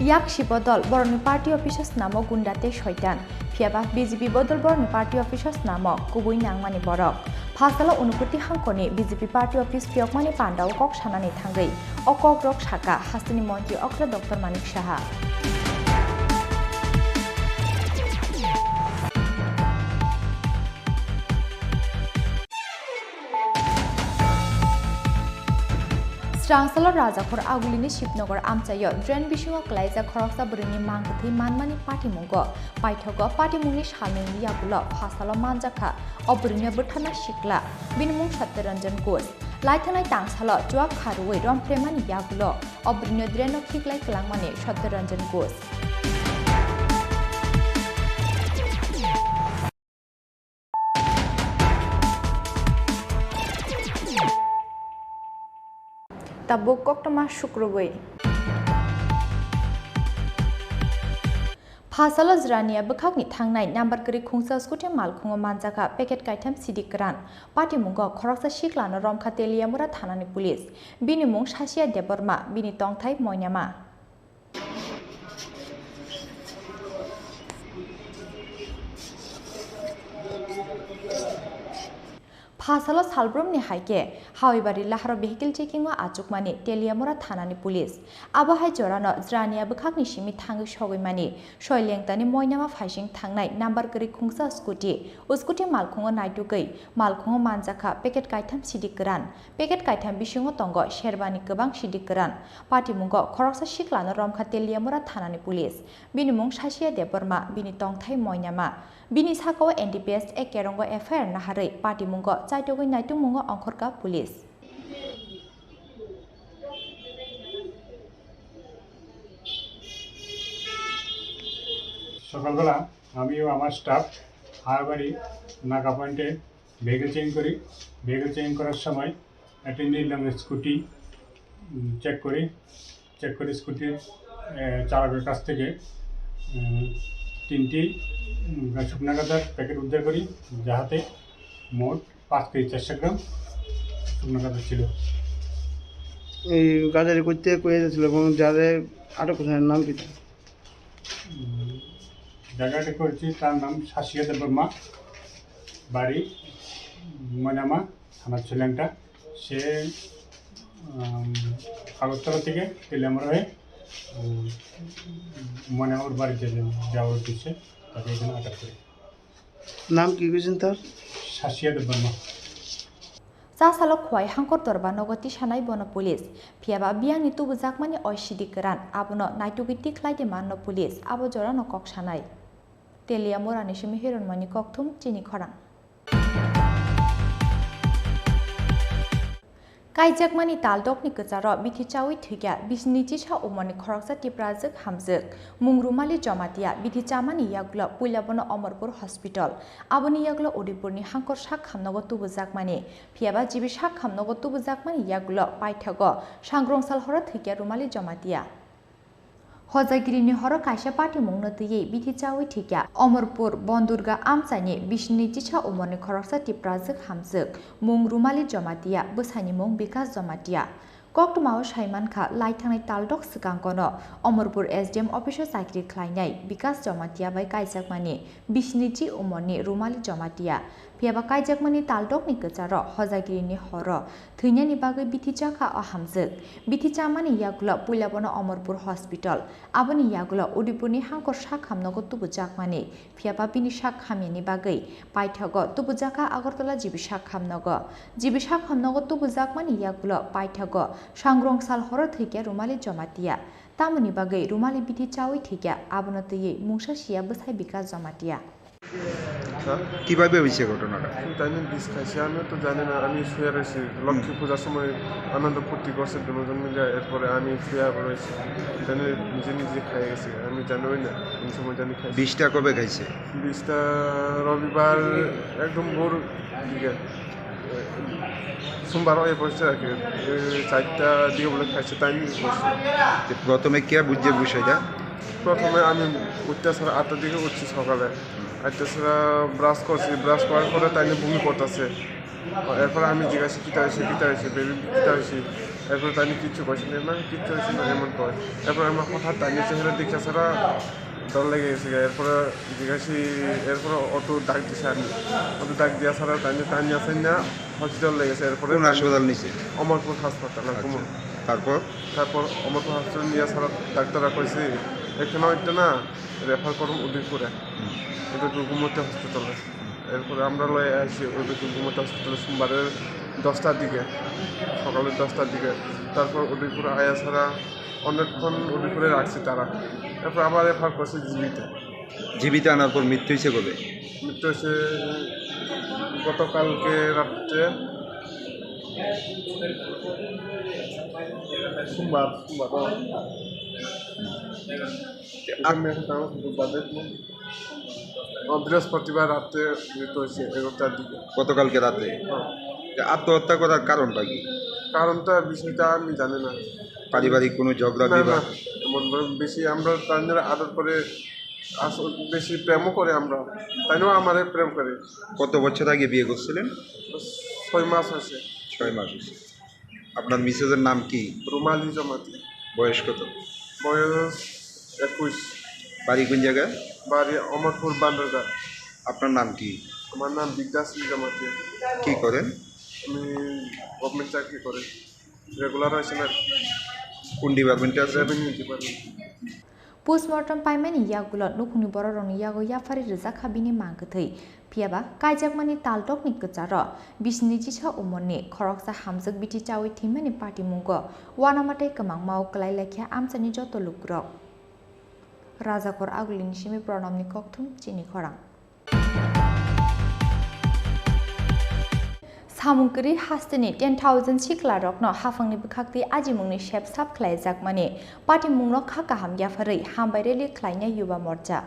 Yaksi bodol borokni party office o snamo gunda tei soitan. Phiyaba B J P bodol borokni party office o snamo kubui nangmani borok. Phasalo Unukoti hangkorni B J P party office phiyokmani pandao kok sanani thangwi o kokrok saka hasteni montri okra Doctor Manik Saha. Srangsalo Rajakhor Agulini Shibnagar amchaio drain bisingo klaijak khoroksa bwrwini mang kwthwi manmani patimungo paithogo. Patimungni salnwini yagulo phasalo manjakha o bwrwino bwtharna sikla, bini mung Satyaranjan Ghosh. Laithanai tangsalo chuak kharwi romphlemani yagulo o bwrwino draino khiklai kwlangmani Satyaranjan Ghosh. Tabuk koktwma sukrubwi. Phasalo Jirania bwkhakni thangnai number kwrwi khungsa scooty malkhungo manjakha packet kaitham sidik kwran. Patimungo khoroksa siklano romkha Teliamura thanani police. Bini mung Sasia Debbarma, bini tongthai Moinama. Phasalo salbrumni hai khe Hawaibari Laharo vehicle checking o achukmani Teliamura thanani police. Abo hai jorano Jirania bwkhakni simi thangwi sogwimani Soilengtani Moinama phaising thangnai number kwrwi khungsa scooty. O scooty malkhungo naitugwi malkhungo manjakha packet kaitham sidik kwran. Packet kaitham bisingo tongo serbani kwbang sidik kwran. Patimungo khoroksa siklano romkha Teliamura thanani police. Bini mung Sasia Debbarma, bini tongthai Moinama. Bini sakao N D P S A kerongo F I R naharwi patimungo chaitogwi naitungmungo ongkhorkha police. সকালবেলা আমি ও আমার স্টাফ হাওয়াইবাড়ি নাকা পয়েন্টে vehicle checking করি। Vehicle checking করার সময় অ্যাটেন্ডেন্ট এবং স্কুটি, উম, চেক করি। চেক করি স্কুটির, এ, চালকের কাছ থেকে, উম, তিনটি, উম, শুকনো গাঁজার প্যাকেট উদ্ধার করি, যাহাতে মোট পাঁচ কেজি চারশো গ্রাম শুকনো গাঁজা ছিল। এই গাঁজাটি করতে কয়ে যাচ্ছিল এবং যাদের আটক করেছেন নাম কি? উম, জায়গাটি করেছি, তার নাম শাসিয়া দেববর্মা, বাড়ি ময়নামা, থানা ছিলেনটা। সে, উম, আগরতলা থেকে তেলিয়ামুড়া হয়ে, উম, ময়নামার বাড়িতে যে-, যাওয়ার উদ্দেশ্যে তাকে এখানে আটক করি। নাম কি কইছেন তার? শাসিয়া Debbarma. Cha salo Khowai Hangkor Dorba nogo tisanai bono police. Phiyaba biyangni tubujakmani oi sidi kwran, abono naitugwi tikhlai di manno police, abo jorano kok sanai. Teliamurani simi Hironmani kokthum chini khorang. Kaijakmani taldokni kwcharo bithi chawi thwikya bisini chisa umorni khoroksa Tiprajwk hamjwk. Mung Rumali Jomatia bithi chamani yagulo puila bono Omorpur Hospital, aboni yagulo Udaipurni Hangkor sak hamnogo tubujakmani. Phiyaba jibi sak hamnogo tubujakmani yagulo paithago sangrong sal horo thwikya Rumali Jomatia. Hojagirini horo kaisa patimungno twiwi bithi chawi thwikya Omorpur Bondurga amchaini bisini chisa umorni khoroksa Tiprajwk hamjwk, mung Rumali Jomatia, bwsani mung Bikas Jomatia. Koktwmao saimankha, laithangnai taldok swkangono Omorpur S D M office-o chakri khlainai Bikas Jomatia bai kaijakmani bisini chi umorni Rumali Jomatia. Phiya ba kaijakmani taldokni kwcharo hojagirini horo thwinani bagwi bithi chakha o hamjwk. Bithi chamani yagulo puila bono Omorpur Hospital, aboni yagulo Udaipurni hangkor sak hamnogo tubujakmani. Phiya ba bini sak hamyani bagwi paithago tubujakha Agartala G B sak hamnogo. G B sak hamnogo tubujakmani yagulo paithago sangrong sal horo thwikya Rumali Jamatia. Tamoni bagwi Rumali bithi chawi thwikya, abono twiwi mungsa siya bwsai Bikas Jamatia. আচ্ছা, কিভাবে হয়েছে ঘটনাটা? তাই নিয়ে বিষ খাইছে, আমিও তো জানি না, আমি শুয়ে রয়েছি। লক্ষ্মী পূজার সময় আনন্দ ফুর্তি করছে দুজন মিলে, এরপরে আমি শুয়ে রয়েছি। তাই নিয়ে নিজে নিজে খাই গেছে, আমি জানিও না কোন সময় জানি খাইছে। বিষটা কবে খাইছে? বিষটা রবিবার একদম ভোর দিকে, সোমবার ওই পড়ছে আর কি, ওই চারটা দিকে বলে খাইছে, তাই নিয়ে করছে। তো প্রথমে কে বুঝছে বিষয়টা? প্রথমে আমি উঠতে স্যার আটটার দিকে উঠছি সকালে। আটটা ছাড়া ব্রাশ করছি, ব্রাশ করার পরে তাই নিয়ে বমি করতেছে। এরপর আমি জিজ্ঞাসা, "কিতা হয়েছে, কিতা হয়েছে, বেবি, কিতা হয়েছে?" এরপর তাই নিয়ে কিচ্ছু কইছে না, "না, কিচ্ছু হয়েছে না," এমন কয়। এরপর আমার হঠাৎ তাই নিয়ে চেহারা দেখতে ছাড়া ডর লেগে গেছে। এরপরে জিজ্ঞাসা, এরপরে অটো ডাক দিছে আমি, অটো ডাক দিয়া ছাড়া তাই নিয়ে, তাই নিয়ে আসেন না, হসপিটাল লেগেছে। এরপরে কোন হাসপাতাল নিছে? অমরপুর হাসপাতাল। আচ্ছা। তারপর? তারপর অমরপুর হাসপাতাল নিয়ে ছাড়া ডাক্তাররা কইছে, "এখানে একটা না, রেফার করুন উদয়পুরে।" হুম। এটা রঘুমতি হসপিটালে। এরপরে আমরা লয়ে আসি ওই রঘুমতি হসপিটালে সোমবারের দশটার দিকে, সকালের দশটার দিকে। তারপর উদয়পুরে আয়া ছাড়া অনেকক্ষণ উদয়পুরে রাখছি তারা। এরপর আবার রেফার করছে জিবিতে। জিবিতে আনার পর মৃত্যু হয়েছে কবে? মৃত্যু হয়েছে গতকালকে রাত্রে। সোমবার, সোমবার, হ্যাঁ। এখানে এখন আমার বুধবার দেখুন। ও, বৃহস্পতিবার রাত্রে মৃত্যু হয়েছে এগারোটার দিকে। গতকালকে রাতে? হ্যাঁ। তা আত্মহত্যা করার কারণটা কি? কারণটা, বিষয়টা আমি জানি না। পারিবারিক কোনো ঝগড়া না, বিবাদ? না, এমন বড় বেশি আমরা তাদের আদর করে, আসল বেশি প্রেমও করে আমরা, তাইও আমারে প্রেম করে। কত বছর আগে বিয়ে করছিলেন? ছয় মাস হয়েছে। ছয় মাস হয়েছে। আপনার মিসেসের নাম কি? রুমালি জমাতি। বয়স কত? বয়স একুশ। বাড়ি কোন জায়গায়? বাড়ি অমরপুর বান্ডারঘাট। আপনার নাম কি? আমার নাম বিদ্যাশ্রী জমাতি। কি করেন? আমি গভর্নমেন্ট চাকরি করি, রেগুলার হয়েছে না। কোন ডিপার্টমেন্টে আছেন? Revenue department. Postmortem paimani yagulo nukhungni bororokni yago yaphari rijak kha bini mang kwthwi. Phiya ba kaijakmani taldokni kwcharo bisni chisa umorni khoroksa hamjwk bithi chawi thwimani patimungo uanamatwi kwmangmao kwlai laikha amchaini joto lukurok. Rajakor Agulini simi Pranamni kokthum chini khorang. Samung kwrwi hasteni ten thousand siklarokno haphangni bwkhaktwi ajimungni sep sap khlaijakmani patimungno kha kaham yapharwi hambai rally khlainai Yuba Morcha.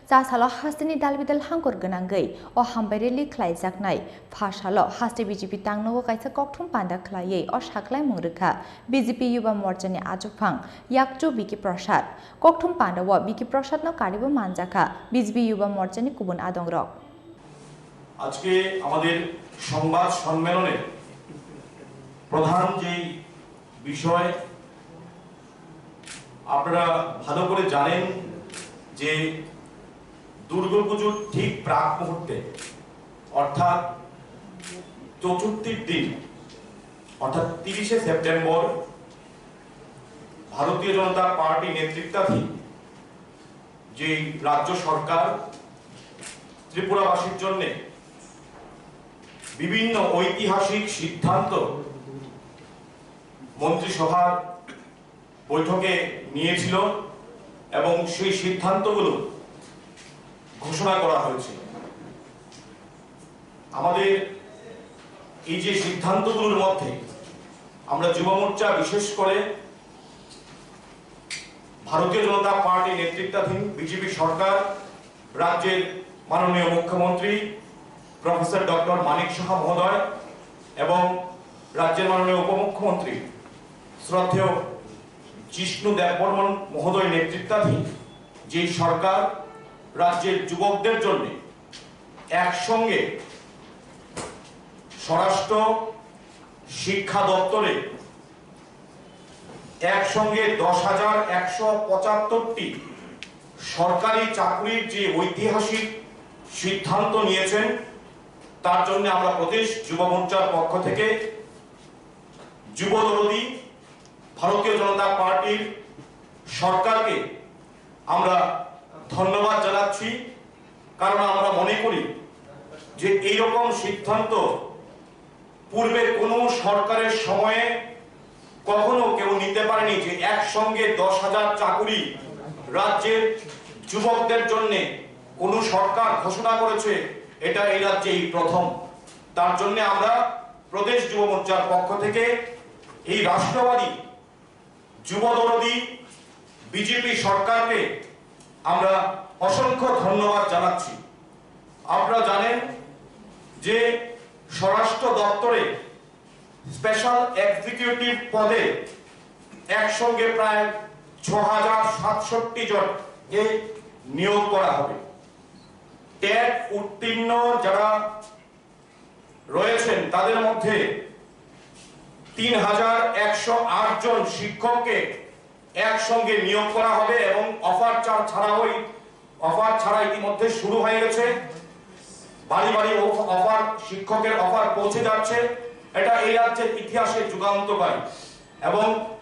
Chasalo hasteni dalbidal hangkor gwnangwi o hambai rally khlaijaknai phasalo haste B J P tangnogo kaisa kokthum panda khlaiwi o saklaimung rwkha B J P Yuba Morchani achukphang yakchu Biki Prasad. Kokthum pandao Biki Prasad no karibo manjakha B J P Yuba Morchani kubun adongrok. আজকে আমাদের সংবাদ সম্মেলনের প্রধান যেই বিষয়, আপনারা ভালো করে জানেন যে দুর্গাপুজোর ঠিক প্রাক মুহূর্তে, অর্থাৎ চতুর্থীর দিন, অর্থাৎ তিরিশে সেপ্টেম্বর, ভারতীয় জনতা পার্টি নেতৃত্বাধীন যে রাজ্য সরকার ত্রিপুরাবাসীর জন্যে বিভিন্ন ঐতিহাসিক সিদ্ধান্ত মন্ত্রিসভার বৈঠকে নিয়েছিল এবং সেই সিদ্ধান্তগুলো ঘোষণা করা হয়েছিল। আমাদের এই যে সিদ্ধান্তগুলোর মধ্যে আমরা যুব মোর্চা, বিশেষ করে ভারতীয় জনতা পার্টি নেতৃত্বাধীন বিজেপি সরকার, রাজ্যের মাননীয় মুখ্যমন্ত্রী প্রফেসর ডক্টর মানিক সাহা মহোদয় এবং রাজ্যের মাননীয় উপমুখ্যমন্ত্রী শ্রদ্ধেয় জিষ্ণু দেববর্মন মহোদয় নেতৃত্বাধীন যে সরকার রাজ্যের যুবকদের জন্য একসঙ্গে স্বরাষ্ট্র, শিক্ষা দপ্তরে একসঙ্গে দশ হাজার একশো পঁচাত্তরটি সরকারি চাকরির যে ঐতিহাসিক সিদ্ধান্ত নিয়েছেন, তার জন্য আমরা প্রদেশ যুব মোর্চার পক্ষ থেকে যুব দরদি ভারতীয় জনতা পার্টির সরকারকে আমরা ধন্যবাদ জানাচ্ছি। কারণ আমরা মনে করি যে এইরকম সিদ্ধান্ত পূর্বে কোনো সরকারের সময়ে কখনো কেউ নিতে পারেনি, যে একসঙ্গে দশ হাজার চাকুরি রাজ্যের যুবকদের জন্য কোনো সরকার ঘোষণা করেছে, এটা এই রাজ্যে এই প্রথম। তার জন্য আমরা প্রদেশ যুব মোর্চার পক্ষ থেকে এই রাষ্ট্রবাদী যুব দরদি বিজেপি সরকারকে আমরা অসংখ্য ধন্যবাদ জানাচ্ছি। আপনারা জানেন যে স্বরাষ্ট্র দপ্তরে স্পেশাল এক্সিকিউটিভ পদে একসঙ্গে প্রায় ছ হাজার সাতষট্টি জনকে নিয়োগ করা হবে। টেট উত্তীর্ণ যারা রয়েছেন, তাদের মধ্যে তিন হাজার একশো আট জন শিক্ষককে একসঙ্গে নিয়োগ করা হবে এবং অফার ছাড়াও, অফার ছাড়া ইতিমধ্যে শুরু হয়ে গেছে। বাড়ি বাড়ি অফ-, অফার, শিক্ষকের অফার পৌঁছে যাচ্ছে। এটা এই রাজ্যের ইতিহাসে যুগান্তকারী। এবং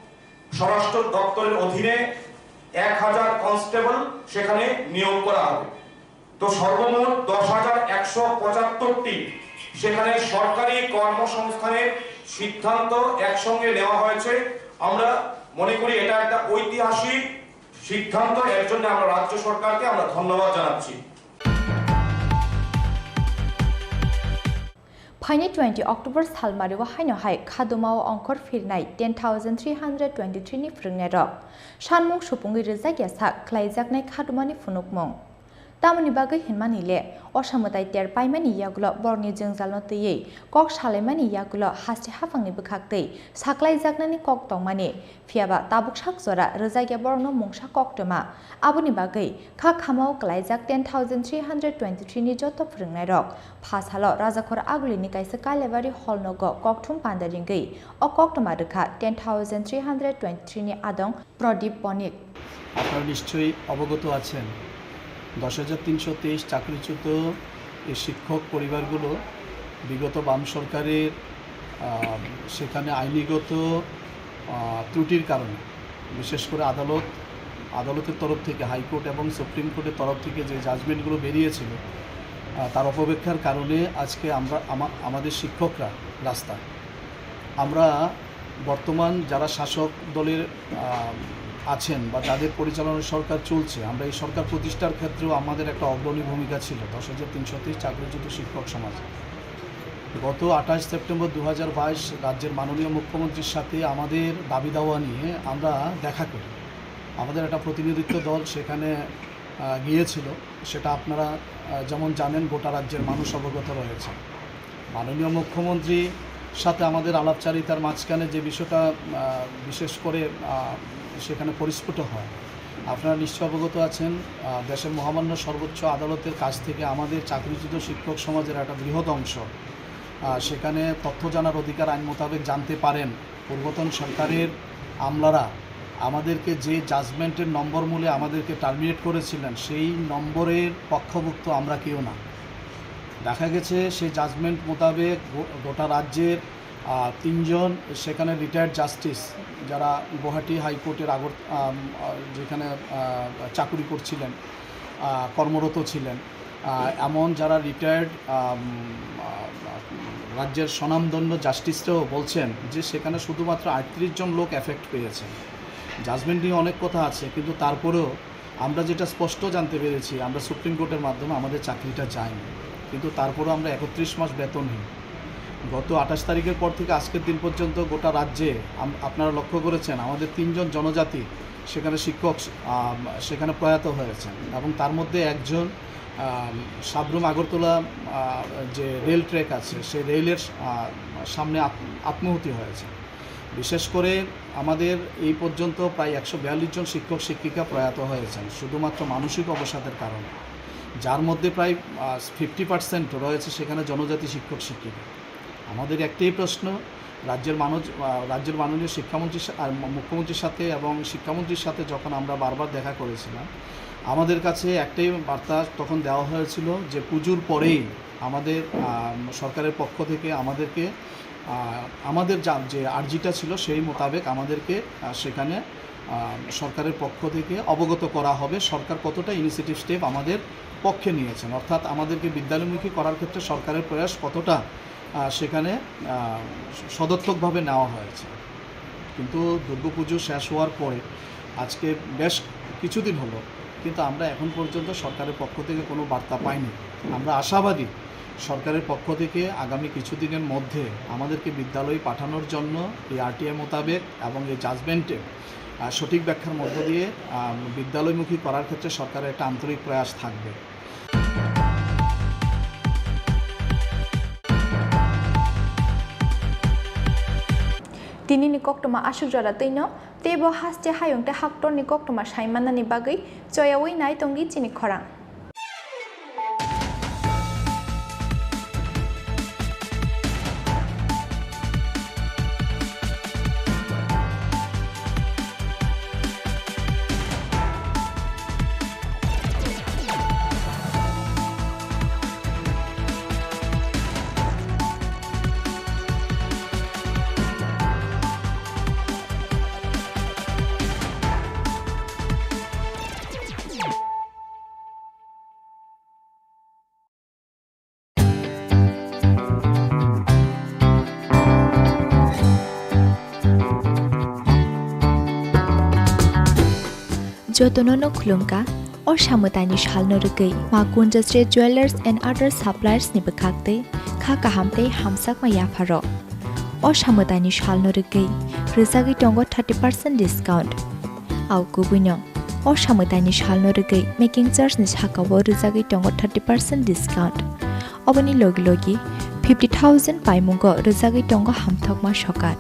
স্বরাষ্ট্র দপ্তরের অধীনে এক হাজার কনস্টেবল সেখানে নিয়োগ করা হবে। তো সর্বমোট দশ হাজার একশো পঁচাত্তরটি সেখানে সরকারি কর্মসংস্থানের সিদ্ধান্ত একসঙ্গে নেওয়া হয়েছে। আমরা মনে করি এটা একটা ঐতিহাসিক সিদ্ধান্ত, এর জন্য আমরা রাজ্য সরকারকে আমরা ধন্যবাদ জানাচ্ছি। Phaini twenty October salmario haino hai khadumao ongkhor phirnai ten thousand three hundred twenty three ni phwrwngnairok sanmung supungwi rwjakya sak khlaijaknai khadumani phunukmung. Tamoni bagwi hinmani le, osa mwtai ter paimani yagulo borokni jwngjalno twiwi kok salaimani yagulo haste haphangni bwkhaktwi saklaijaknani kok tongmani, phiyaba tabuk sak jora rwjakya borokno mungsa koktwma. Aboni bagwi kha khamao klaijak ten thousand three hundred twenty three ni joto phwrwngnairok phasalo Rajakhor Agulini kaisa Kailabari hall nogo kokthum panda ringwi o koktwma rwkha ten thousand three hundred twenty three ni adong Pradip Bonik. আপনারা নিশ্চয়ই অবগত আছেন, দশ হাজার তিনশো তেইশ চাকরিচ্যুত এই শিক্ষক পরিবারগুলো বিগত বাম সরকারের আহ, সেখানে আইনিগত আহ, ত্রুটির কারণে, বিশেষ করে আদালত আদালতের তরফ থেকে, হাইকোর্ট এবং সুপ্রিম কোর্টের তরফ থেকে যে জাজমেন্টগুলো বেরিয়েছিল, আহ, তার অপব্যাখ্যার কারণে আজকে আমরা আমা- আমাদের শিক্ষকরা রাস্তায়। আমরা বর্তমান যারা শাসক দলের আহ, আছেন বা যাদের পরিচালনায় সরকার চলছে, আমরা এই সরকার প্রতিষ্ঠার ক্ষেত্রেও আমাদের একটা অগ্রণী ভূমিকা ছিল দশ হাজার তিনশো তেইশ চাকরিচ্যুত শিক্ষক সমাজ। গত আঠাশ সেপ্টেম্বর দু হাজার বাইশ রাজ্যের মাননীয় মুখ্যমন্ত্রীর সাথে আমাদের দাবি দাওয়া নিয়ে আমরা দেখা করি। আমাদের একটা প্রতিনিধিত্ব দল সেখানে আহ, গিয়েছিল, সেটা আপনারা আহ, যেমন জানেন, গোটা রাজ্যের মানুষ অবগত রয়েছে। মাননীয় মুখ্যমন্ত্রীর সাথে আমাদের আলাপচারিতার মাঝখানে যে বিষয়টা আহ, বিশেষ করে আহ, সেখানে পরিস্ফুট হয়, আপনারা নিশ্চয় অবগত আছেন, আহ, দেশের মহামান্য সর্বোচ্চ আদালতের কাছ থেকে আমাদের চাকরিচ্যুত শিক্ষক সমাজের একটা বৃহৎ অংশ আহ, সেখানে তথ্য জানার অধিকার আইন মোতাবেক জানতে পারেন। পূর্বতন সরকারের আমলারা আমাদেরকে যে জাজমেন্টের নম্বর মূলে আমাদেরকে টার্মিনেট করেছিলেন, সেই নম্বরের পক্ষভুক্ত আমরা কেউ না। দেখা গেছে সেই জাজমেন্ট মোতাবেক গো- গোটা রাজ্যের আহ, তিনজন সেখানে রিটায়ার্ড জাস্টিস, যারা গুয়াহাটি হাইকোর্টের আগর আম, আহ, যেখানে আহ, চাকুরি করছিলেন, আহ, কর্মরত ছিলেন, আহ, এমন যারা রিটায়ার্ড রাজ্যের স্বনামধন্য জাস্টিসরাও বলছেন যে সেখানে শুধুমাত্র আটত্রিশ জন লোক এফেক্ট পেয়েছেন। জাজমেন্ট নিয়ে অনেক কথা আছে, কিন্তু তারপরেও আমরা যেটা স্পষ্ট জানতে পেরেছি, আমরা সুপ্রিম কোর্টের মাধ্যমে আমাদের চাকরিটা যায়নি, কিন্তু তারপরেও আমরা একত্রিশ মাস বেতনহীন। গত আঠাশ তারিখের পর থেকে আজকের দিন পর্যন্ত গোটা রাজ্যে আম- আপনারা লক্ষ্য করেছেন, আমাদের তিনজন জনজাতি সেখানে শিক্ষক আম, সেখানে প্রয়াত হয়েছেন, এবং তার মধ্যে একজন আম, সাব্রুম আগরতলা আহ, যে রেল ট্র্যাক আছে, সেই রেলের আহ, সামনে আত- আত্মাহুতি হয়েছে। বিশেষ করে আমাদের এই পর্যন্ত প্রায় একশো বিয়াল্লিশ জন শিক্ষক শিক্ষিকা প্রয়াত হয়েছেন শুধুমাত্র মানসিক অবসাদের কারণে, যার মধ্যে প্রায় ফিফটি পার্সেন্ট রয়েছে সেখানে জনজাতি শিক্ষক শিক্ষিকা। আমাদের একটাই প্রশ্ন, রাজ্যের মানুষ আহ, রাজ্যের মাননীয় শিক্ষামন্ত্রীর সা- আর ম- মুখ্যমন্ত্রীর সাথে এবং শিক্ষামন্ত্রীর সাথে যখন আমরা বারবার দেখা করেছিলাম, আমাদের কাছে একটাই বার্তা তখন দেওয়া হয়েছিল যে পুজোর পরেই আমাদের, আহ, সরকারের পক্ষ থেকে আমাদেরকে, আহ, আমাদের যা, যে আর্জিটা ছিল সেই মোতাবেক আমাদেরকে, আহ, সেখানে, আহ, সরকারের পক্ষ থেকে অবগত করা হবে সরকার কতটা ইনিশিয়েটিভ স্টেপ আমাদের পক্ষে নিয়েছেন, অর্থাৎ আমাদেরকে বিদ্যালয়মুখী করার ক্ষেত্রে সরকারের প্রয়াস কতটা, আহ, সেখানে, আহ, সদর্থকভাবে নেওয়া হয়েছে। কিন্তু দুর্গাপুজো শেষ হওয়ার পরে আজকে বেশ কিছুদিন হলো, কিন্তু আমরা এখন পর্যন্ত সরকারের পক্ষ থেকে কোনো বার্তা পাইনি। আমরা আশাবাদী সরকারের পক্ষ থেকে আগামী কিছুদিনের মধ্যে আমাদেরকে বিদ্যালয়ে পাঠানোর জন্য এই আরটিআই মোতাবেক এবং এই জাজমেন্টে, আহ, সঠিক ব্যাখ্যার মধ্য দিয়ে, আহ, বিদ্যালয়মুখী করার ক্ষেত্রে সরকারের একটা আন্তরিক প্রয়াস থাকবে। Tinini koktwma aswk jora twino, teibo haste hayung tei haktorni koktwma sai mannani bagwi choyaui nai tongdi chini khorang. Jotono no khulumkha, o samwtaini salno rwgwi Ma Kunjasri Jewellers and Other Suppliers ni bwkhak tei kha kaham tei hamsakma yapharo. O samwtaini salno rwgwi rwjagwi tongo thirty percent discount. Au kubuino, o samwtaini salno rwgwi making charge ni sakao rwjagwi tongo thirty percent discount. Oboni logi logi fifty thousand paimungo rwjagwi tongo hamthokma sokat.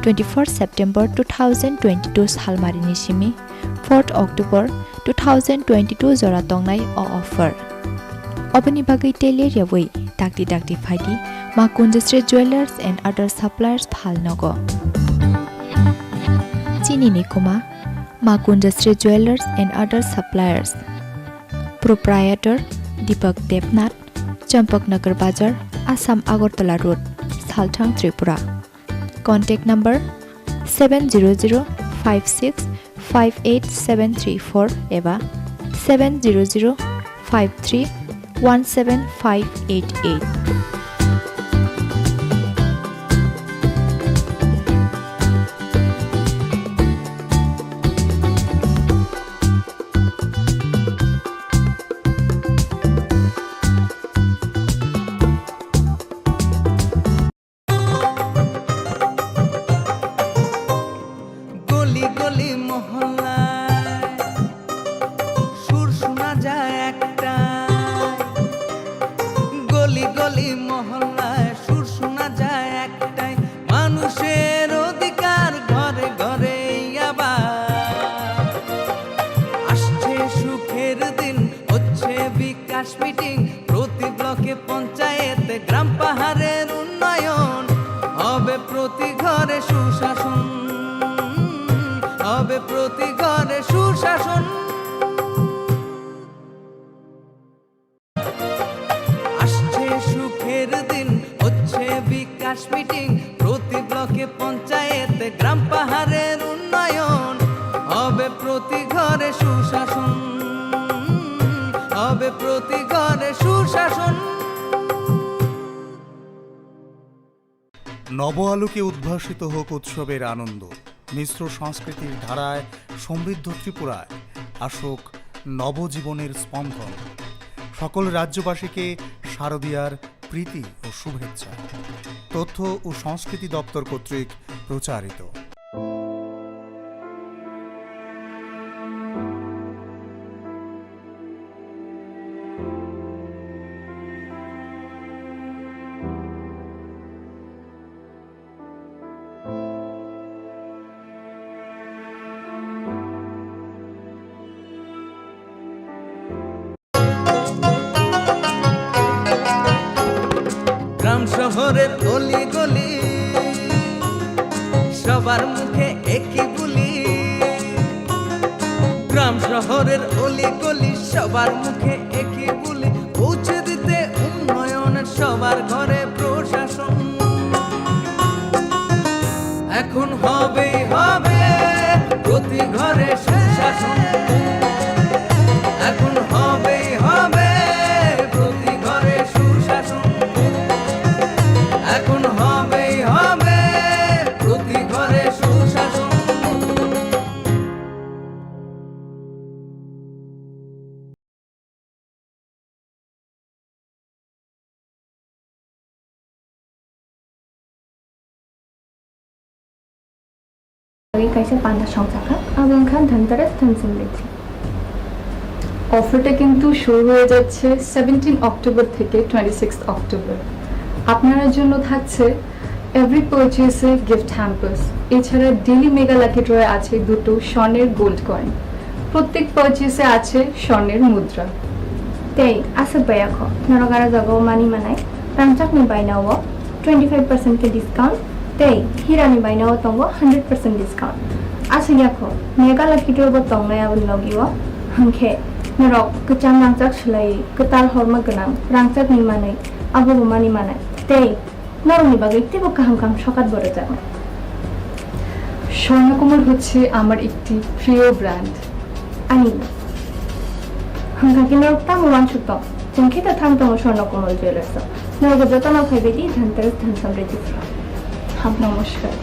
Twenty-four September two thousand twenty-two salmarini simi fourth October two thousand twenty-two jora tongnai o offer. Oboni bagwi tei ler yaui dakti dakti phaidi Ma Kunjasri Jewellers and Other Suppliers phalnogo. Chini ni kuma Ma Kunjasri Jewellers and Other Suppliers. Proprietor Deepak Debnath, Champaknagar Bazar, Assam Agartala Road, Salthang, Tripura. Contact number seven zero zero five six five eight seven three four eba seven zero zero five three one seven five eight eight. গলি গলি মহল্লায় সুর শোনা যায় একটাই, গলি গলি মহল্লায় সুর শোনা যায় একটাই, মানুষের অধিকার ঘরে ঘরে আবার। আসছে সুখের দিন, হচ্ছে বিকাশ মিটিং, প্রতি ব্লকে পঞ্চায়েতে গ্রাম পাহাড়ের উন্নয়ন, হবে প্রতি ঘরে সুশাসন, হবে প্রতি ঘরে সুশাসন। আসছে সুখের দিন, হচ্ছে বিকাশ মিটিং, প্রতি ব্লকে পঞ্চায়েতে গ্রাম পাহাড়ের উন্নয়ন, হবে প্রতি ঘরে সুশাসন, হবে প্রতি ঘরে সুশাসন। নব আলোকে উদ্ভাসিত হোক উৎসবের আনন্দ, মিশ্র সংস্কৃতির ধারায় সমৃদ্ধ ত্রিপুরায় আসুক নবজীবনের স্পন্দন। সকল রাজ্যবাসীকে শারদীয়ার প্রীতি ও শুভেচ্ছা। তথ্য ও সংস্কৃতি দপ্তর কর্তৃক প্রচারিত। গ্রাম শহরের অলি গলি, সবার মুখে একই বুলি। গ্রাম শহরের অলি গলি, সবার মুখে একই বুলি। পৌঁছে দিতে উন্নয়ন আমার ঘরে প্রশাসন। এখন হবেই হবে প্রতি ঘরে সুশাসন। এখন হবেই হবে প্রতি ঘরে সুশাসন। এখন হবেই হবে প্রতি ঘরে সুশাসন। Agi kaisa panda songchakha, abo wngkha Dhanteras Dhan Samriddhi. অফারটা কিন্তু শুরু হয়ে যাচ্ছে সেভেন্টিন অক্টোবর থেকে টোয়েন্টি সিক্স অক্টোবর। আপনার জন্য থাকছে এভরি পারচেসে গিফট হ্যাম্পার্স, এছাড়া ডেইলি মেগা লাকি ড্রয়ে আছে দুটো স্বর্ণের গোল্ড কয়েন, প্রত্যেক পারচেসে আছে স্বর্ণের মুদ্রা। Tei aswk bai akho norok aro jagao mani manai rangchakni bainao twenty five percent khe discount tei hirani bainao tongo hundred percent discount. Aswk yakho mega lucky draw bo tongnai aboni logio, hwnkhe norok kwcham rangchak swlaiwi kwtal horma gwnang rangchakni manwi abobo mani manai tei norokni bagwi teibo kaham kaham sokat bo rwjaknai. Swarnakamal হচ্ছে আমার একটি প্রিয় brand. Ani hwnkha khe norok tamo uansuk tong? Chwng khe ta thang tongo Swarnakomal Jewellers-o. Norok jotono phaibai di Dhanteras Dhan Samriddhi-o. Ham namaskar.